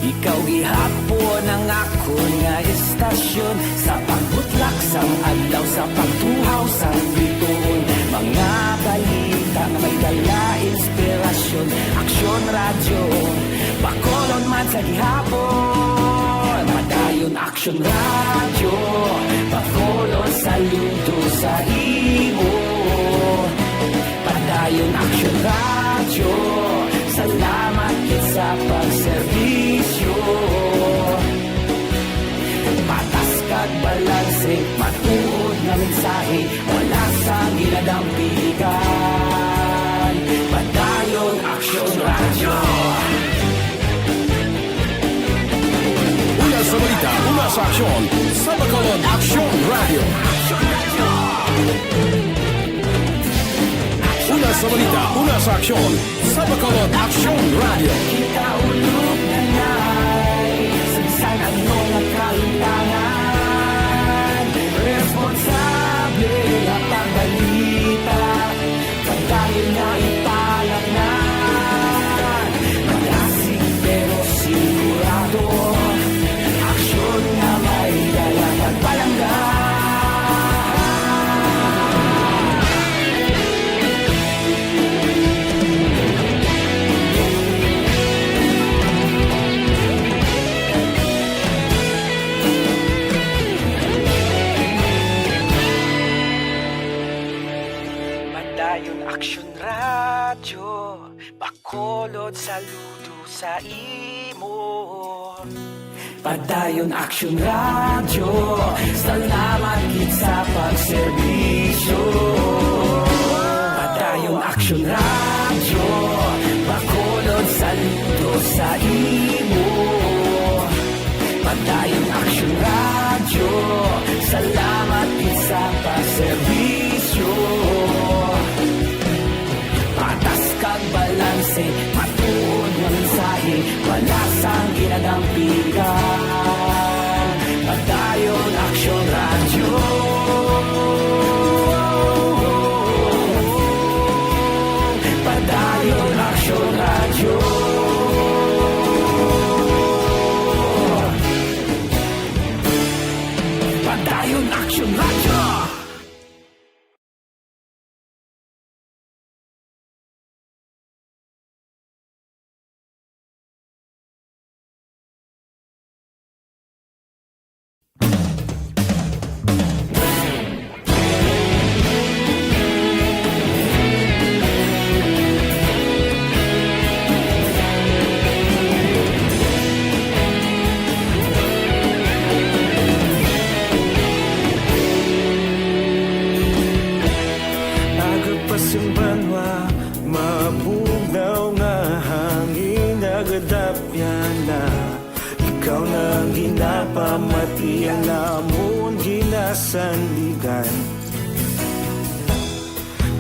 ikaw gihapon ang akon nga istasyon. Sa pagbutlak sang adlaw, sa pagtuhaw sang bituon, mga balita nga may dala inspirasyon. Aksyon Radyo, Bacolod man sa gihapon. Padayon Aksyon Radyo, Bacolod, saludo sa imo. Padayon Aksyon Radyo, salamat gid sa pagserbisyo. Patas kag balanse, matuod nga mensahe, wala sang ginadampigan. Padayon Aksyon Radyo. Una sa balita, una sa aksyon, sa Bacolod Aksyon Radyo. Una sa balita, una sa aksyon, sa Bacolod Aksyon Radyo. Kita ulog na nai, sa bisan ano nga kahimtangan, responsable nga pagbalita, pagdayon nga ipalatnan. Malasig pero sigurado, aksyon nga may dala pagpalangga. Padayon Aksyon Radyo, Bacolod, saludo sa imo. Padayon Aksyon Radyo, salamat gid sa pagserbisyo. Padayon Aksyon Radyo, Bacolod, saludo sa imo. Padayon Aksyon Radyo, salamat gid sa pagserbisyo. Patas kag balanse, matuod nga mensahe, wala sang ginadampigan. Padayon Aksyon Radyo. Padayon Aksyon Radyo. Padayon Aksyon Radyo. Aga pa sing banwa, mabugnaw nga hangin nagadapyan na. Ikaw na ang ginapamati, ang amon ginasandigan.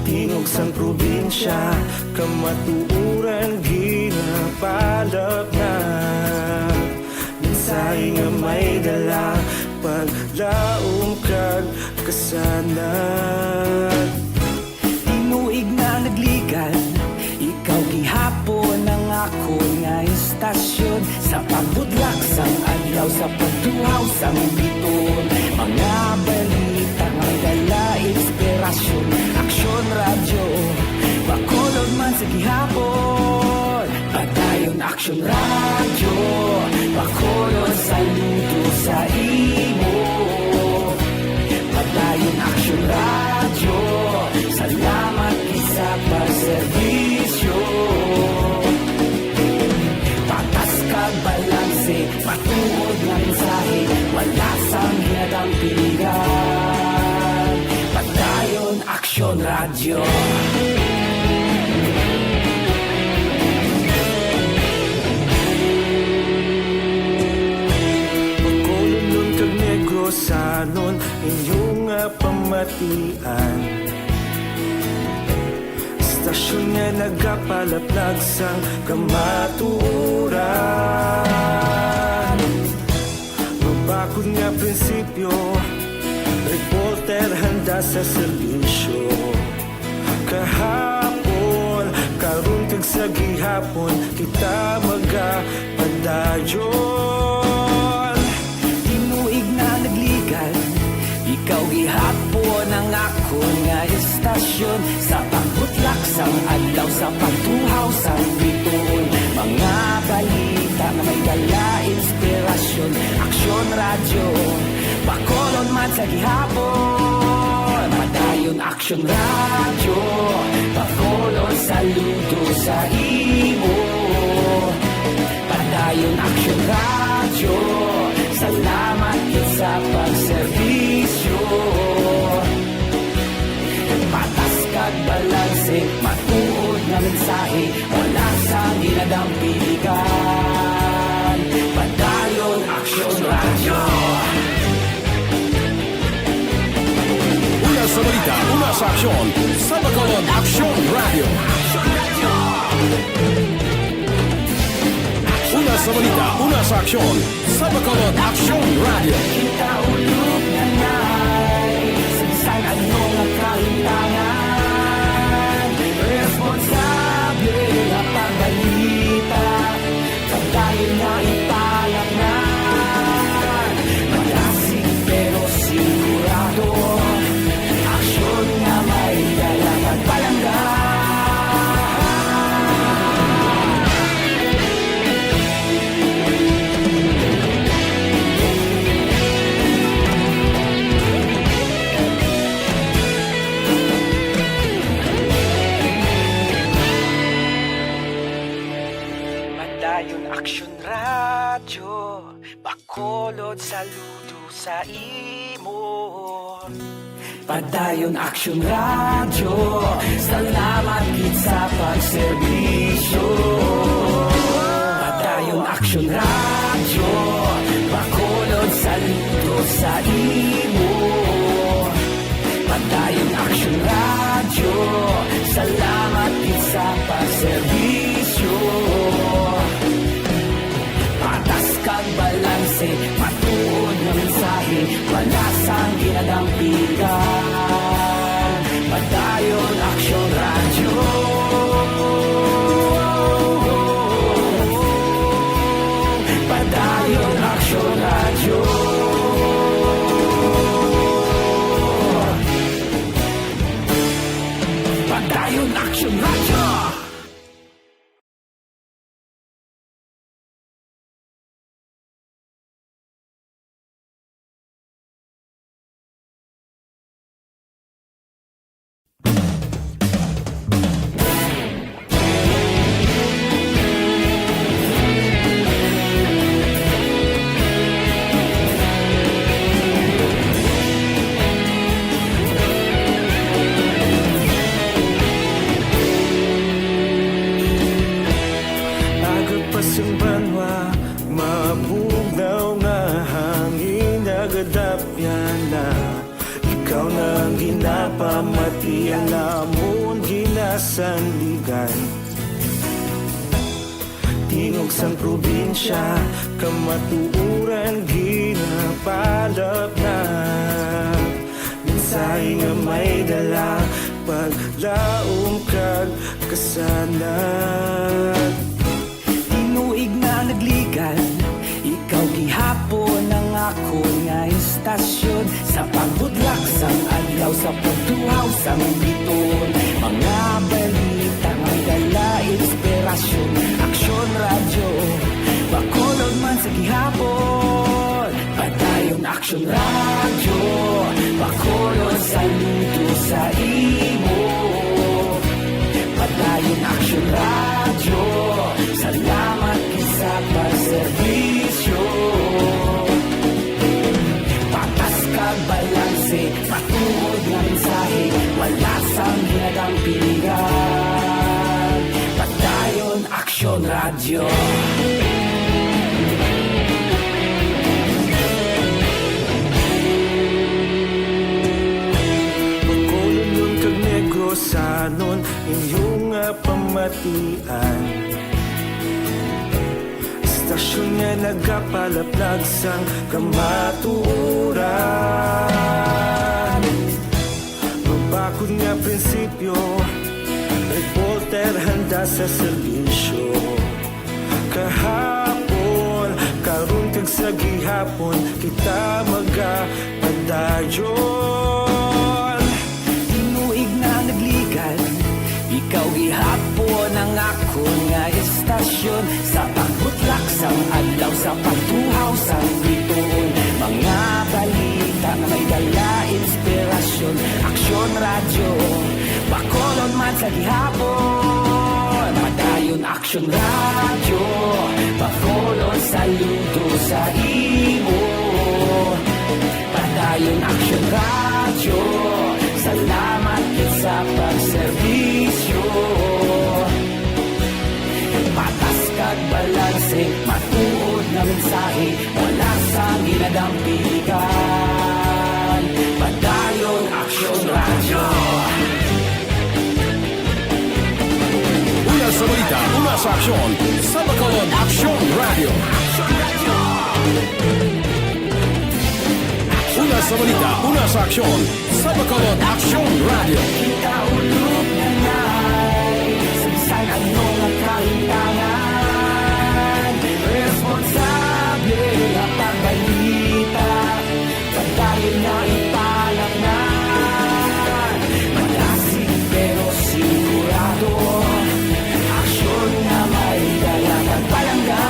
Tingog sang probinsya, kamatuoran ginapalapnag. Mensahe nga may dala, paglaom kag kasanag. Tinuig na nagligan, ikaw gihapon ang akon nga istasyon. Sa pagbutlak sang adlaw, sa pagtuhaw sang biton, mga balita nga may dala inspirasyon. Aksyon Radyo, Bacolod man sa gihapon. Padayon Aksyon Radyo, Bacolod, saludo sa imo. Padayon Aksyon Radyo, salamat gid sa pagserbisyo. Patas kag balanse, matuod nga mensahe, wala sang ginadampigan. Padayon Aksyon Radyo. Bacolodnon kag Negrosanon, inyo nga pamatian. Istasyon nga nagapalaplag sang kamatuoran. Mabakod nga prinsipyo, reporter handa sa serbisyo. Kahapon, karon, kag sa gihapon, kita magapadayon. Tinuig na nagligan, ikaw gihapon ang akon nga istasyon. Sa pagbutlak sang adlaw, sa pagtuhaw sang biton, mga balita nga may dala inspirasyon. Aksyon Radyo, Bacolod man sa gihapon. Padayon Aksyon Radyo, Bacolod, saludo sa imo. Padayon Aksyon Radyo, salamat gid sa pagserbisyo. Patas kag balanse, matuod nga mensahe, wala sang ginadampigan. Padayon Aksyon Radyo. Una sa balita, una sa aksyon, sa Bacolod Aksyon Radyo. Una sa balita, una sa aksyon, sa Bacolod Aksyon Radyo. Kita ulog na nay, sa bisan ano nga kahimtangan, responsable nga pagbalita. Padayon nga ipalapngan, malasig pero sigurado. Aksyon nga may dala nga palangga. Saludo sa imo. Padayon Aksyon Radyo, salamat gid sa pagserbisyo. Padayon Aksyon Radyo, Bacolod, saludo sa imo. Padayon Aksyon Radyo, salamat gid sa pagserbisyo. Patas kag balanse, matuod nga mensahe, wala sang ginadampigan. Padayon Aksyon Radyo. Padayon Aksyon Radyo. Padayon Aksyon Radyo. Aga pa sang banwa, mabugnaw nga hangin nagadapyan na. Ikaw na ang ginapamati, ang amon ginasandigan. Tingog sang probinsya, kamatuoran ginapalapnap. Mensahe nga may dala, paglaom kag kasanag. Tinuig na nagligan, ikaw gihapon ang akon nga istasyon. Sa pagbudlak sang adlaw, sa pagtuhaw sang bituon, mga balita may dala inspirasyon. Aksyon Radyo, Bacolod man sa gihapon. Padayon Aksyon Radyo, Bacolod, saludo sa imo. Padayon Aksyon Radyo, salamat gid sa pagserbisyo. Patas kag balanse, matuod nga mensahe, wala sang ginadampigan. Padayon Aksyon Radyo. Bacolodnon kag Negrosanon, inyo nga pamatian. Istasyon nga nagapalaplag sang kamatuoran. Mabakod nga prinsipyo, reporter handa sa serbisyo. Kahapon, karon kag sa gihapon, kita magapadayon. Tinuig na nagligan, ikaw gihapon ang akon nga istasyon. Sa pagbutlak sang adlaw, sa pagtuhaw sang bituon, mga balita nga may dala inspirasyon. Aksyon Radyo, Bacolod man sa gihapon. Padayon Aksyon Radyo, Bacolod, saludo sa imo. Padayon Aksyon Radyo, salamat gid sa pagserbisyo. Patas kag balanse, matuod nga mensahe, wala sang ginadampigan. Padayon Aksyon Radyo. Una sa balita, una sa aksyon, sa Bacolod Aksyon Radyo. Una sa balita, una sa aksyon, sa Bacolod Aksyon Radyo. Kita ulog na ngay, sa bisan ano nga kahintangan, responsable nga pagbalita. Padayon na ipalapngan, malasig pero sigurado, aksyon nga may dala kag palangga.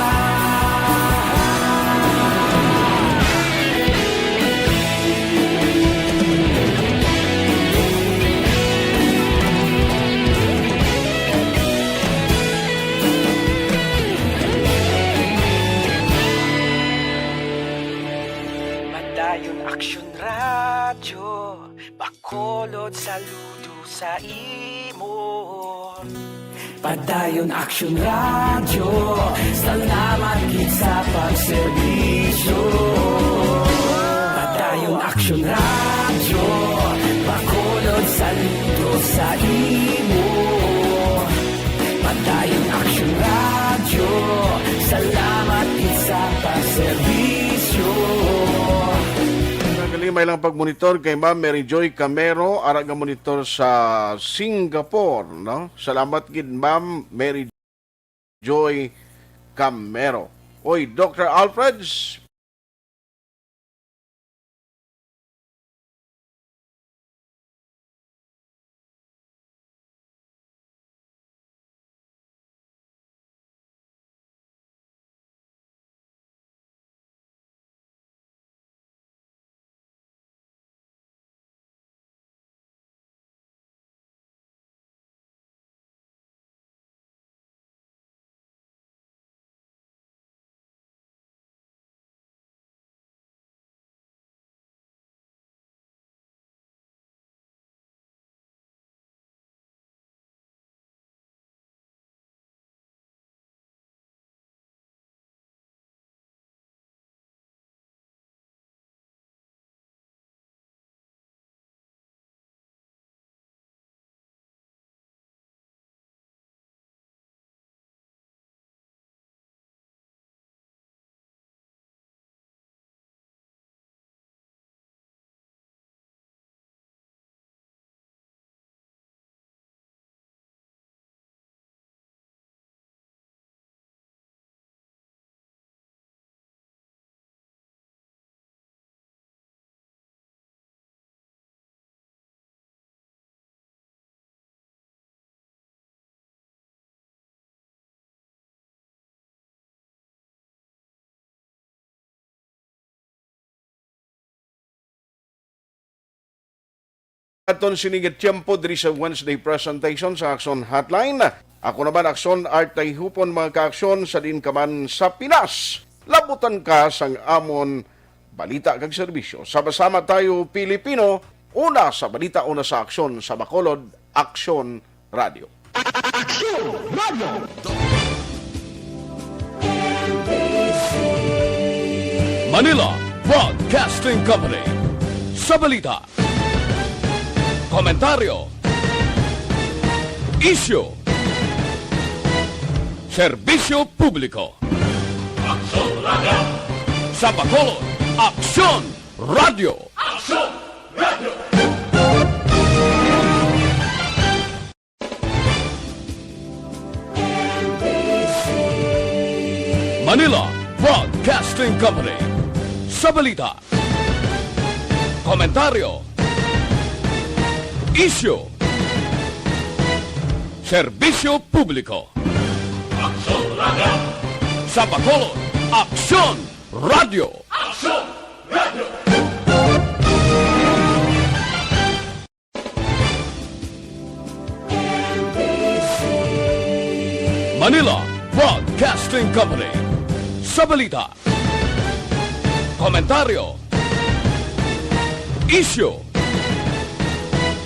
Saludo sa imo. Padayon Aksyon Radyo, salamat gid sa pagserbisyo. Padayon Aksyon Radyo, Bacolod, saludo sa imo. Padayon Aksyon Radyo, salamat gid sa pagserbisyo. Nagalimay lang pagmonitor kay Ma'am Mary Joy Camero, ara nga monitor sa Singapore, no? Salamat gid, Ma'am Mary Joy Camero. Oy, Doctor Alfreds. Aton sini nga tiyempo diri sa Wednesday presentation sa Aksyon Hotline. Ako naman, Aksyon Art Tayhupon, mga kaaksyon, sa diin ka man sa Pinas. Labutan ka sang amon balita kag serbisyo. Sama-sama tayo, Pilipino, una sa balita, una sa aksyon sa Bacolod, Aksyon Radyo. Aksyon Radyo. Manila Broadcasting Company. Sa balita, komentaryo, isyu, serbisyo publiko. Aksyon Radyo. Sa Bacolod, Aksyon Radyo. Aksyon Radyo. Manila Broadcasting Company. Sa balita, komentaryo, isyu, serbisyo publiko. Aksyon Radyo. Sa Bacolod, Aksyon Radyo. Aksyon Radyo. Manila Broadcasting Company. Sa balita, komentaryo, isyu,